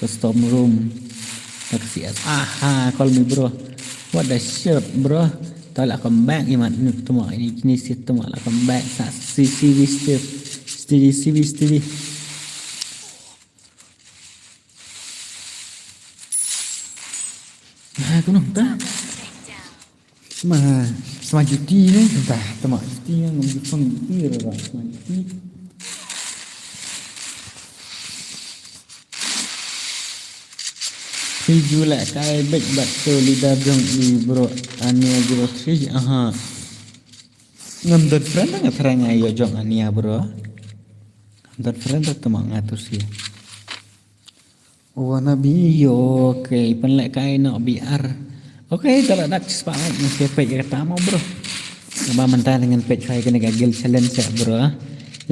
Custom room. Taxi as. Aha, call me bro. What the shit, bro? Ta la come back imat nuk tuma ini kini sit tuma la come back sa C C V still. Steady, C V steady. Ah, kunong ta. Sma, sma juti ne, ta, tama juti ne, ngam jupang juti ra, sma juti. Phi ju la kai bek bat tu leader jong i bro, Ania zero three, aha. Ngam dot friend nga try nga yo jong Ania bro. Ngam dot friend tu tama nga tu si. Wannabe, okay, pynleh kai noh B R. Okay, te la dap shispah like, ngan sa peit kata mo bro. Ba mynta ngan peit kai kane ka guild challenge sha bro.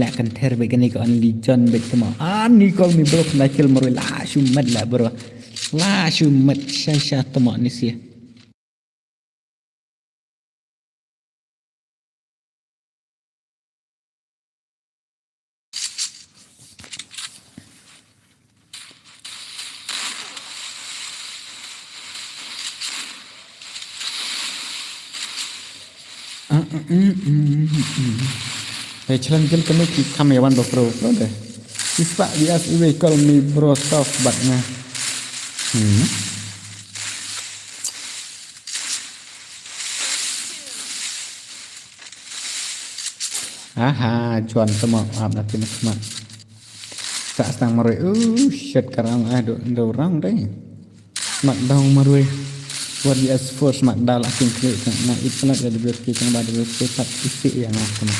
La kan ther beit kane ka Only John beit te mo. Ah, ni call me bro, kane kill marwei la shu met la bro. La shu met sha sha te mo ni sia. Hei, challenge kill kane ki kam ïa wan bro, bro, bro de. Shispah V S iwei call me bro, tough bad nga. Hmm. Aha, John te mo, ap na pin khmat. Sa stang marwei. Uh, shit, karang ah do do rang dei. Smackdown marwei. What the S four Smackdown la king klik na it plat ya debut ki kang ba debut ki pat isi ya ngak te mo.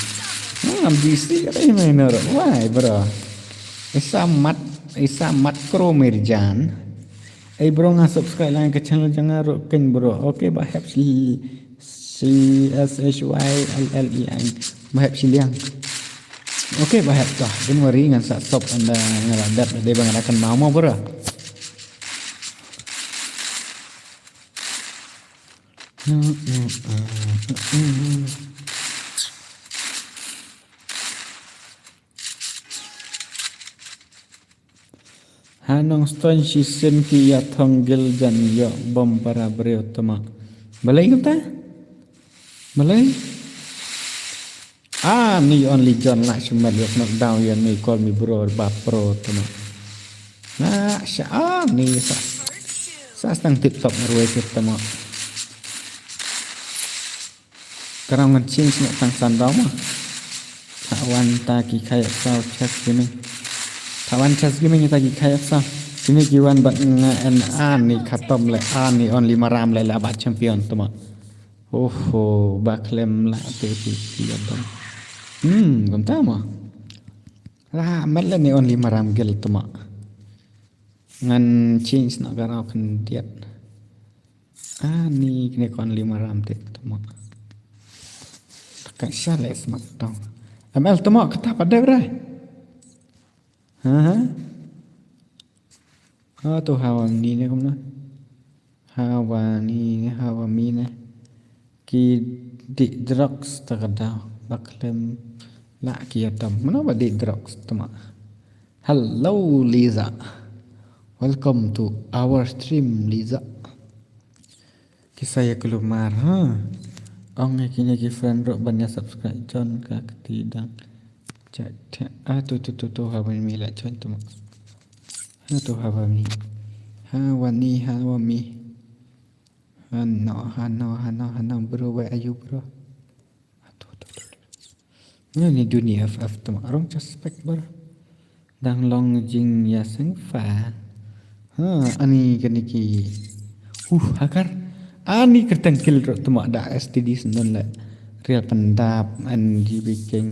Ah, B C dei minor. Why, bro? Isa mat, isa mat kro Mirjan. Ei bro, nga subscribe lang ka channel jong nga ruh ken bro. Okay, ba hep shi, shi S H Y L L E I. Ba hep shiliang. Okay, ba hep toh. Don't worry, ngan sa stop ynda nga la dep dei ba nga la kan mau mo bro. Ha Nongstoiñ shisien ki ïa thong guild jan ïoh bom para briew te mo. Balei kumta? Balei? Ah, ni Only John la shu met ïa Smackdown ïa ni call me bro ba pro te mo. Nga sha, ah, ni sa. Sa stang tip top marwei te mo. Ka rong ngan change noh tang san daw mo. Tha wan ta ki khaya saw Chess Gaming. Tha wan Chess Gaming ta ki khaya saw. Kine ki wan bad nga en ani khatom le ani Only Maram le la ba champion te mo. Oho, ba khlem la te ki ki wan. Hmm, kumta mo. La met le ni Only Maram guild te mo. Ngan change noh ka rong khyndiat. Ani kine ka Only Maram te te mo. Ka sha le Smackdown. M L te mo kata pat dep re. Ha ha. Ha to hawa ni ne kumno. Hawa ni ne hawa mi ne. Ki dih drugs ta ka daw. Ba khlem la ki ïa tam. Mano ba dih drugs te mo. Hello Liza. Welcome to our stream Liza. Ki sa ïa kulmar ha. Ong ïa kine ki friend ruh ban ïa subscribe John ka kti dang. Chat chat. Ah tu tu tu tu ha ban mi la join tu mak. Ha tu ha ban mi. Ha wan ni ha wan mi. Ha no ha no ha no ha no bro, where are you bro? Atu, atu, atu, atu. Nga ni duni F F te mo rong suspect bro. Dang long jingïaseng fa. Ha, ani kane ki. Huh, hakar. Ani kyrteng kill ruh te mo da S T D sendon le. Real pyndap an ji biking.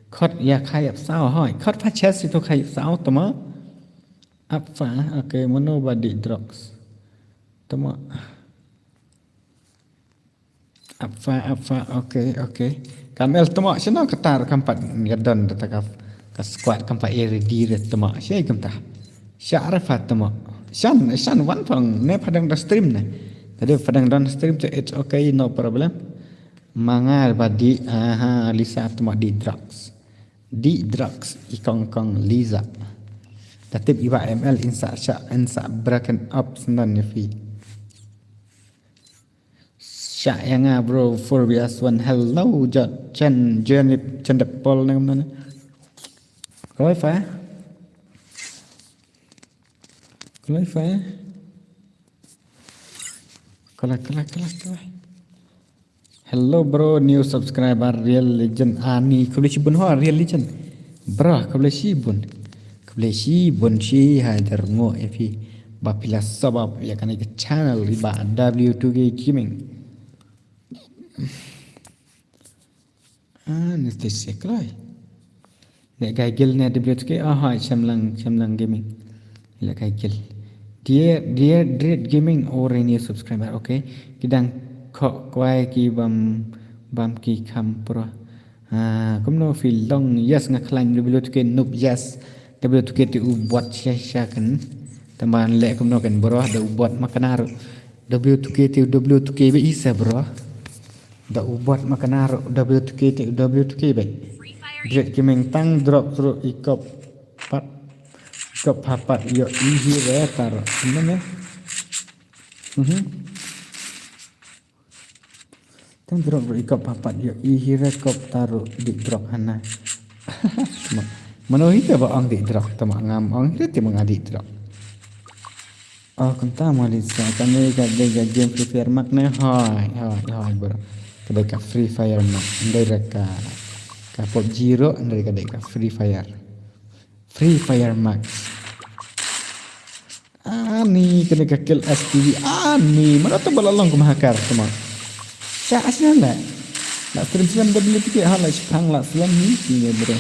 Khot ïa khayap saw hoi. Khot pha chest ito khayap saw te mo. Ap fa, okay, mano ba dih drugs. Te mo. Ap fa, ap fa, okay, okay. Ka M L te mo, shano kata ruh kam pat ïa don da ta ka, ka squad kam pat ïa ready re te mo. Shei kumta. Sha re fa te mo. Shan, shan wan pang ne pha dang da stream ne. Te dei pha dang don stream te it's okay, no problem. Ma nga ba dih, aha, Lisa te mo dih drugs. Dih drugs, i kong kong Liza. Da tip i ba M L in sa sha, in sa broken up sendon ne phi. Sha ïa nga bro, four V S one. Hello, Jan, Jan, Jan, Jan Depol ne kumno ne. Kaloi fa? Kaloi fa? Kaloi, kaloi, kaloi, kaloi. Hello bro, new subscriber, Real Legend Ani. Khublei shibun ho, Real Legend. Bro, khublei shibun. Khublei shibun shi Haider ngo ïa phi. Ba phi la sub up ïa kane ka channel i ba W two K Gaming. Ah, ni te se kloi. Le kai gil ne W two K. Ah, hai, Shamlang, Shamlang Gaming. Le kai gil. Dear, dear Dread Gaming, oh, renew subscriber, okay. Ki dang khoh kwai ki bam, bam ki kham pro. Ah, kumno phi long, yes, nga khlaiñ W two K noob, yes. W two K te u bot sha sha kan. Tangba leh kumno kan bro, da u bot ma kane ruh. W two K te u W two K beit sa bro. Da u bot ma kane ruh, W two K te u W two K beit. Dread Gaming tang drop ruh i kop pat. I kop ha pat ïoh i hi re ta ruh. Kumno ne? Mhm. Tang drop ruh i kop ha pat ïoh i hi re kop ta ruh dih drop hana. Ma-, mano hi te ba ong dih drop, te ma ngam ong hi te ma nga dih drop. Oh, kumta mo Lisa, kane ka dei ka game Free Fire Max ne, hoi, hoi, hoi, bro. Ka dei ka Free Fire Max, ndei re ka, ka PUBG ruh, ndei ka dei ka Free Fire. Free Fire Max. Ani, kane ka kill S T V. Ani, mano te ba la long kum hacker, tuma. Sha asna la. La stream slem W two K, ha la shipang la slem ni, ni bro.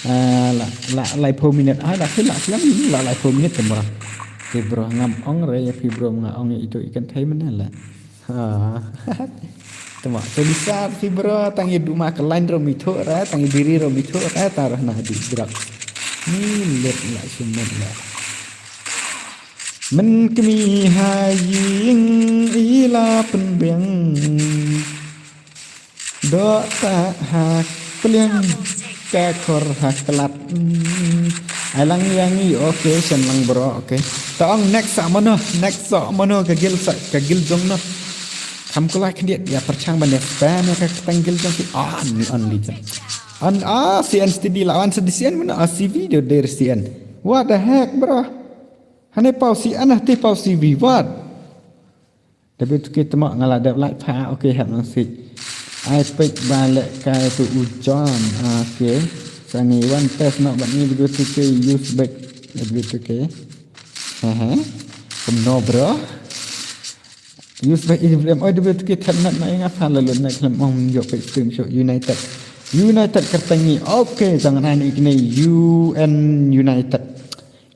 Ah, la, la, laiphew minit, ha la, la slem ni, la, laiphew minit, tuma. Te bro, ngam ong re, ïa phi bro, nga ong ïa ito i kan thei mane la. Ha. Tuma, te bisa phi bro, tang i duma ka line ro mitho ra, tang i diri ro mitho ra, ta ra na di bro. Ni let la shumet la. Men kmi ha ïing i la pynbiang. Doh ta ha pliang ka khor ha klat. Hmm. Ai lang ïa ngi, okay, shen lang bro, okay. Ta ong next sa mano, next sa mano ka gil sa, ka gil jong no. Kham kulai khyndiat ïa pyrchang ban ïa spam ïa ka kyrteng gil jong si. Ah, ni only jong. An, ah, C N steady la wan sa di C N mano, ah, C V do der C N. What the heck, bro? Hane pau C N ah te pau C V, what? W two K tma nga la dep like pha, okay, hap nang sik. Ai pek ba leh kai tu u John, okay. Sa ngi wan test noh bad ngi W two K use back W two K. Hehe. Kumno bro? Use back E W M, oh, W two K thep nat ma nga pha la lut na khlem ong ïoh pek stream show United. United kyrteng ngi, okay, jong ngi kine U N United.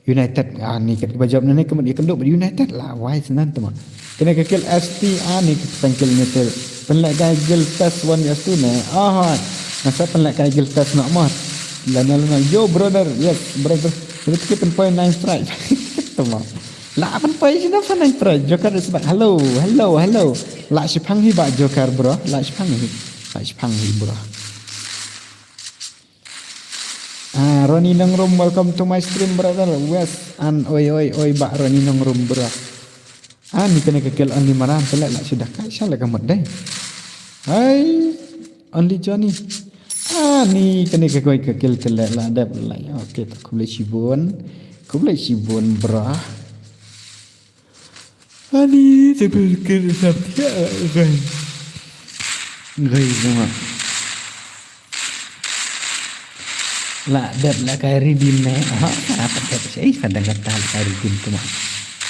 United, ah, ni kat ba jop ne, ka mut ïa kynduh bad United la wai snan tma. Kane ka kill S T, ah, ni ka tang kill ne te. Pynleh kai guild test one versus two ne. Ah, hoi. Nasa pynleh kai guild test noh mot. Lana lana, yo brother, yes brother. Brother, kita pynpoi nine strike. Tma. La pynpoi sina pha nine strike. Joker is back. Hello, hello, hello. La shipang hi ba Joker bro. La shipang hi. La shipang hi bro. Ah, Ronnie Nongrum, welcome to my stream, brother. Wes, an oi, oi, oi, ba Ronnie Nongrum, bro. Ah, ni kane ka kill only Maram, te la shu da kai, sha la ka mut dei. Hai, only Johnny. Ah, ni kane ka koi ka kill te la dep la. Okay, ta khublei shibun. Khublei shibun, bro. Ani, te ber ker sap thiah, gai. Gai, nama. La dep la kai redeem ne. Aha, apa dep sei, kadang kata la kai redeem tu mah.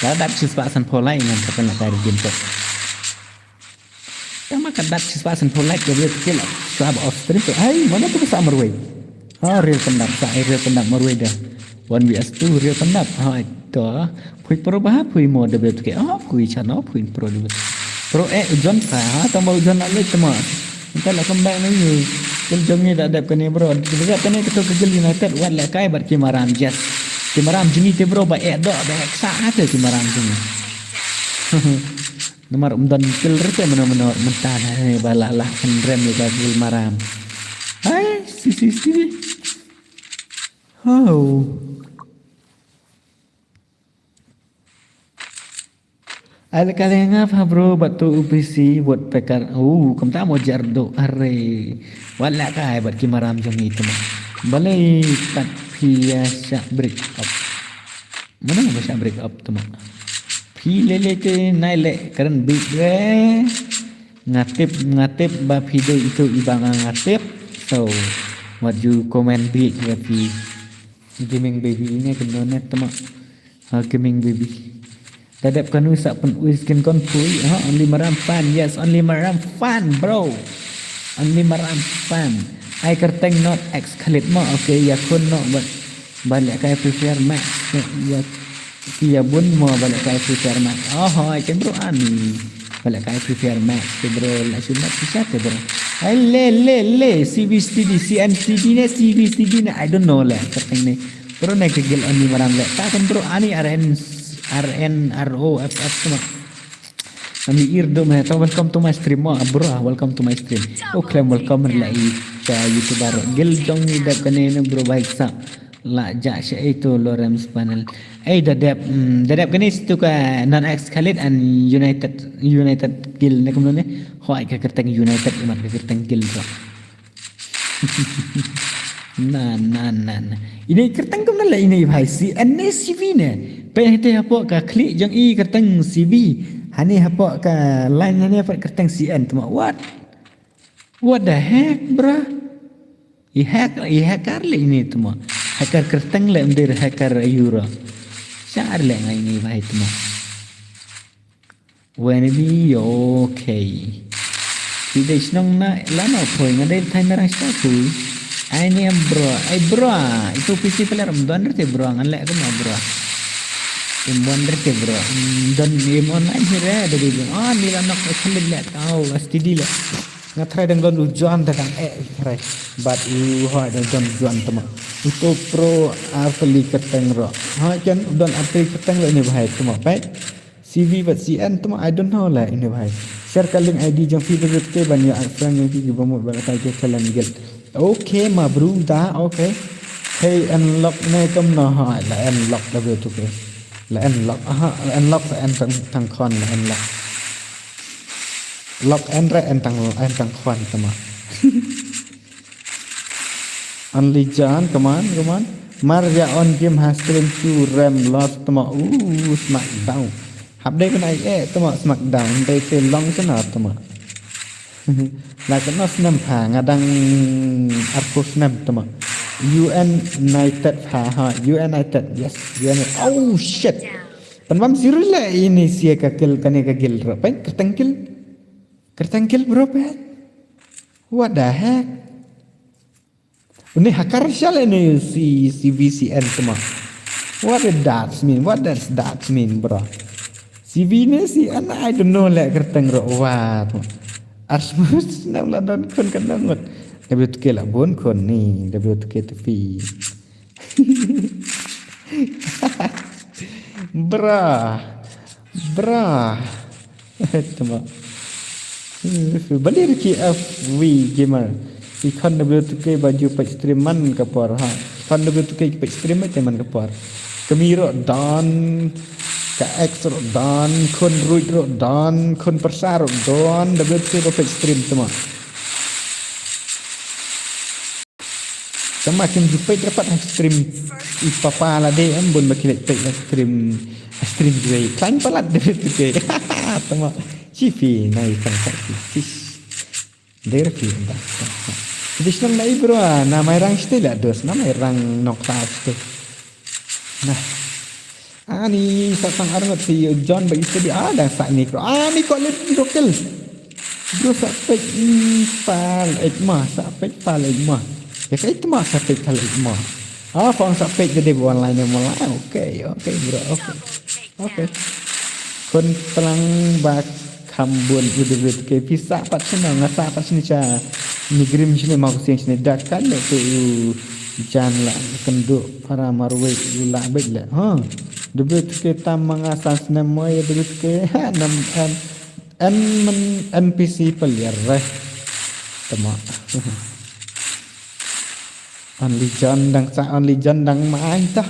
La dep sis pasan polai ngan kata la kai redeem tu. Tama ka dap shispah san phew like ka video tu la shuwa ba off stream tu. Hai, mano tu ba sah marwei? Ha, real pyndap, sah, eh, real pyndap marwei da. One V S two, real pyndap. Ha, to. Phui pro ba, phui mo da video tu ke. Ha, phui chano, phui pro da. Pro, eh, ujon sa, ha, tama ujon nak lek tama. Minta la kembang na yu. Kil jong ni da dep kane bro. Kita kane kita ke Gil United, wat lek kai bat Kimaram, yes. Kimaram jini te bro, ba eh dok, ba eh ksa, ha, te Kimaram jini. Namar um don kill re te mano mano mynta ne ba la lah kan rem ïa ka kill Maram. Hai, si si si. Ho. Ai le ka le nga pha bro, ba tu U P C, wat pekar. Oh, kam ta mo jar do, are. Wat la kai bat Kimaram jong i tama. Balei pat phi ïa shah break up. Mano ba shah break up tama. Phi lele te nai le kren bit re. Nga tip, nga tip ba phi dei itu i ba nga, nga tip. So, wat ju comment bit re phi. Gaming baby ne kendo ne tama. Ha, gaming baby. Da dep kanu sa pyn uis kin kon pui. Ha, only Maram fan. Yes, only Maram fan, bro. Only Maram fan. Ai kyrteng not ex Khalid mo. Okay, ya kun no, but ba lek kai Free Fire Max. Ya, ya. Ki ïa bun mo ba leh kai Free Fire Max. Oh hoi, te bro ani. Ba leh kai Free Fire Max te bro, la shu mat ki sha te bro. Ai le le le, C B steady, C N steady ne, C B steady ne, I don't know le. Kyrteng ne. Bro ne ka guild ani maram le. Ta kan bro ani R N, R N R O F F tu ma. Ami ir do me, to welcome to my stream mo, bro, welcome to my stream. Oh, klem welcome la i ka YouTuber. Guild jong ni dep kane ne bro baik sa. La ja sha itu Lawrence panel. Ei da dep, mm, da dep kane situ ka non X Khalid and United, United Guild ne kumno ne. Hoi ka kyrteng United imat ka kyrteng Guild bro. Na na na na. Ini kyrteng kumno la ini bhai, C N ne C V ne. Pe hite hapoh ka khlieh jong i kyrteng C V. Hani hapoh ka line hani hapoh kyrteng C N tu ma. What? What the heck, bro? I hack, i hacker le ini tu ma. Hacker kyrteng le, ym dei hacker euro. Shah le ngai ini bhai tu ma. When we okay. Ki dei shnong na lano poi nga dei thai merang shta poi. Ai ni em bro, ai bro. Itu P C player em don rete bro, ngan leh kumno bro. Em don rete bro. Em don game online hi re, da dei game. Ah, ni la nok khalid leh kau, S T D leh. Nga try dang don u John da dang eh try. But u hoi dang don John tama. Uto pro arteli kyrteng ro. Hoi kan don arteli kyrteng ro ini bhai tama. Peit. C V bad C N tama, I don't know la ini bhai. Share ka link I D jong phi bad te ban ïa add friend jong phi ki ba mut ba ka kai ka challenge guild. Okay ma bro da, okay. Hey unlock ne kam na ha la unlock da be tu ke. La unlock aha, la unlock la en tang tang khon la unlock. Lock en re en tang en tang khon tama. Only John, come on, come on. Mar ya on game ha stream tu rem lost tama u SmackDown. Hap dei ban ai eh tama SmackDown dei te long sana tama. La ka no snem pha nga dang arphew snem tama. U N United pha ha U N United yes U N oh shit. Pan bam zero le ini sia ka kill kane ka kill ro pen kerteng kill. Kerteng kill bro pen. What the heck? Uni hakar shale ni si si V C N tama. What does that mean? What does that mean, bro? Si V ni si an I don't know le kerteng ro wa tama. Asmus nam la don kun kan nam ngut. Dabi tuke la bun kun ni. Dabi tuke tepi. Bra. Bra. Tama. Balir ki F V gamer. Ikhon W two K baju page stream man ka por ha. Ikhon W two K page stream te man ka por. Kami ro don. Ka X ro don. Khun ruit ro don. Khun persa ro don. W two K ro page stream tama. Tama kim ju peit rapat ha stream i papa la de em bun ba ki leit peit ha stream ha stream jwai klan palat de tu ke. Tama chifi nai sang sa ki tis. Der fi da. Dis nang nai bro na mai rang ste la dos na mai rang nok la ste. Nah. Ani sa tang arngot si John ba ite di ada sa ni kro. Ani ko le di rokel. Bro sa pek fal ek ma sa pek fal ek ma. Ya kai tma sa pek fal ek ma. Ah phone sa pek de online mo la. Okay, okay bro. Okay. Okay. Kon tlang ba kham bun udah ke pisa pat sini ngasa pat sini cha. Ni grim sini mau sini dak kan tu jan la kendu para marwei la bek le. Ha. Debut ke tam manga san snem mo ya debut ke nam an an men N P C player reh. Tama. Only John dang sa Only John dang mai ta.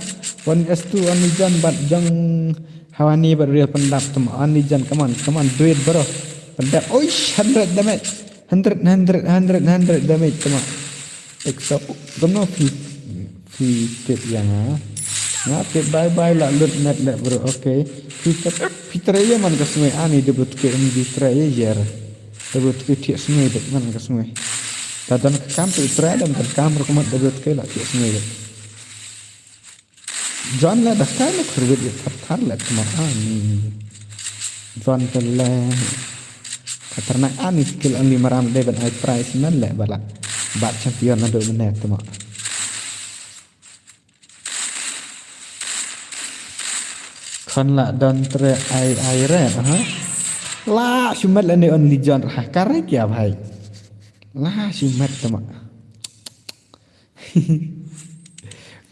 One S two Only John bat jong hawani bat real pendap tama Only John come on come on do it bro. Pendap oish hundred damage. Hundred hundred hundred hundred damage tama. Ek so kumno fi fi tip yang ha. Nga tip bye bye la lut net le bro okay. Fi tip fi try ya man ka sngi ani debut ke M D try ya yer. Debut ke thiak sngi dek man ka sngi. Ta don ka kam tu try don ka kam ro kumat debut ke la thiak sngi dek. John la da kai na khurwit ya thar thar le tama ani. John ke le khatarnak ani skill only maram de ban ai prize nan le bala. Bat champion na do mene tama. Khon la don tre ai ai re ha. La shimet la ne on lijon ha kare kya bhai. La shimet tama.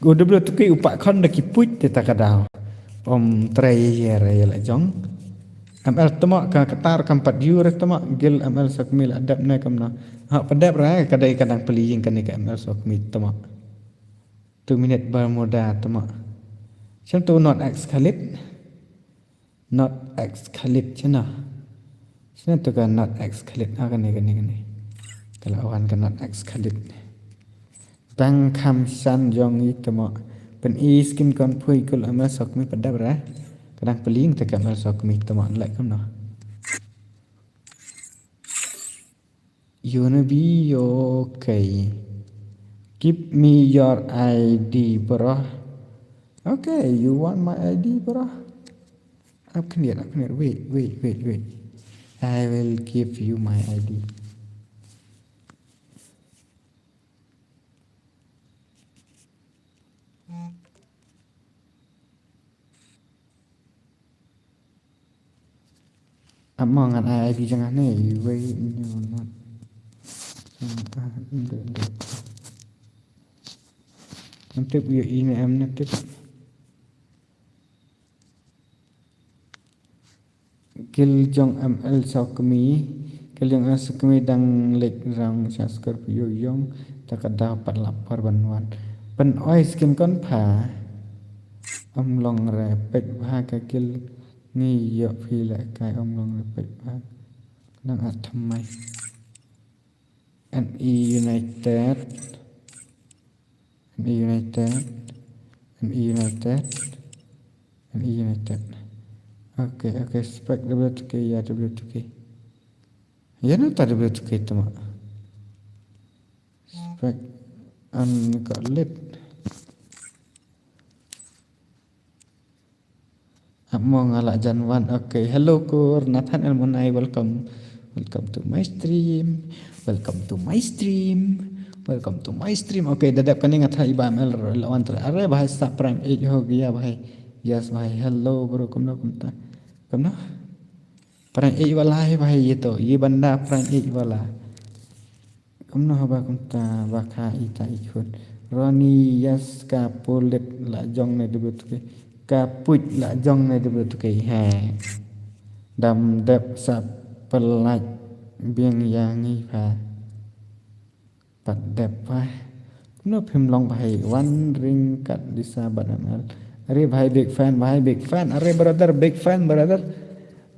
Go de blo tuki upa khon da ki puit te ta ka daw. Om tre ye re la jong. M L tama ka katar kam pat yu re tama gil M L Sokmi la dep ne kam na. Ha pa dep re ka dei ka dang peli ying kane ka M L Sokmi tama. Two minute Bermuda tama. Shem tu not X Khalid. Not X Khalid chena. Chena tu ka not X Khalid. Ah, kane, kane, kane. Kalau awan ka not X Khalid. Bang kham san jong i tama. Pen i skin kon phui kul M L Sokmi padap ra. Kadang peling te ka M L Sokmi tama lek kam no. You wanna be okay. Give me your I D, bro. Okay, you want my I D, bro? Up here, up here. Wait, wait, wait, wait. I will give you my I D. Ap mo ngan ai I D jong nga ne, wei nyo not. Ngan tip ïa i ne em ne tip. Kil jong M L Sokmi, kil jong M L Sokmi dang lek rang sha Scorpio yong, ta ka daw pat lap par ban wan. Pen oi skin kon pha. Om long re pek bha ka kil ngi yo phi le kai om long re pek bha. Nang at thamai. N E United. N E United. N E United. N E United. Okay, okay, spek W two K, ya W two K. Ya na ta W two K tama. Spek an ka lit. Amo nga la jan wan. Okay. Hello kur Nathan El Monai, welcome. Welcome to my stream. Welcome to my stream. Welcome to my stream. Okay, dadap kane nga tha iba M L la wan tra. Are bhai sa prime eight ho gaya bhai. Yes bhai. Hello bro, kumno kumta. Kumno? Prime eight wala hai bhai ye to. Ye banda prime eight wala. Kumno haba kumta ba kha ita ikhun. Roni yas ka pulit la jong ne debut ke. Ka puit la jong ne debut ke. He. Dam dep sa pelat biang yang i pha. Pat dep pha. Kumno phim long bhai wan ring kat disa ban M L. Are bhai big fan, bhai big fan. Are brother big fan brother.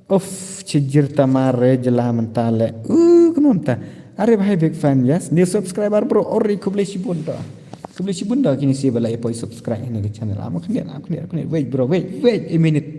Uff, chijir tamare jela mentale. Uh, kumno mta. Are bhai big fan, yes. New subscriber bro, ori khublei shibun da. Khublei shibun da kini si bala ipoi subscribe ini ke channel. Am khniat, am khniat, khniat. Wait bro, wait, wait a minute.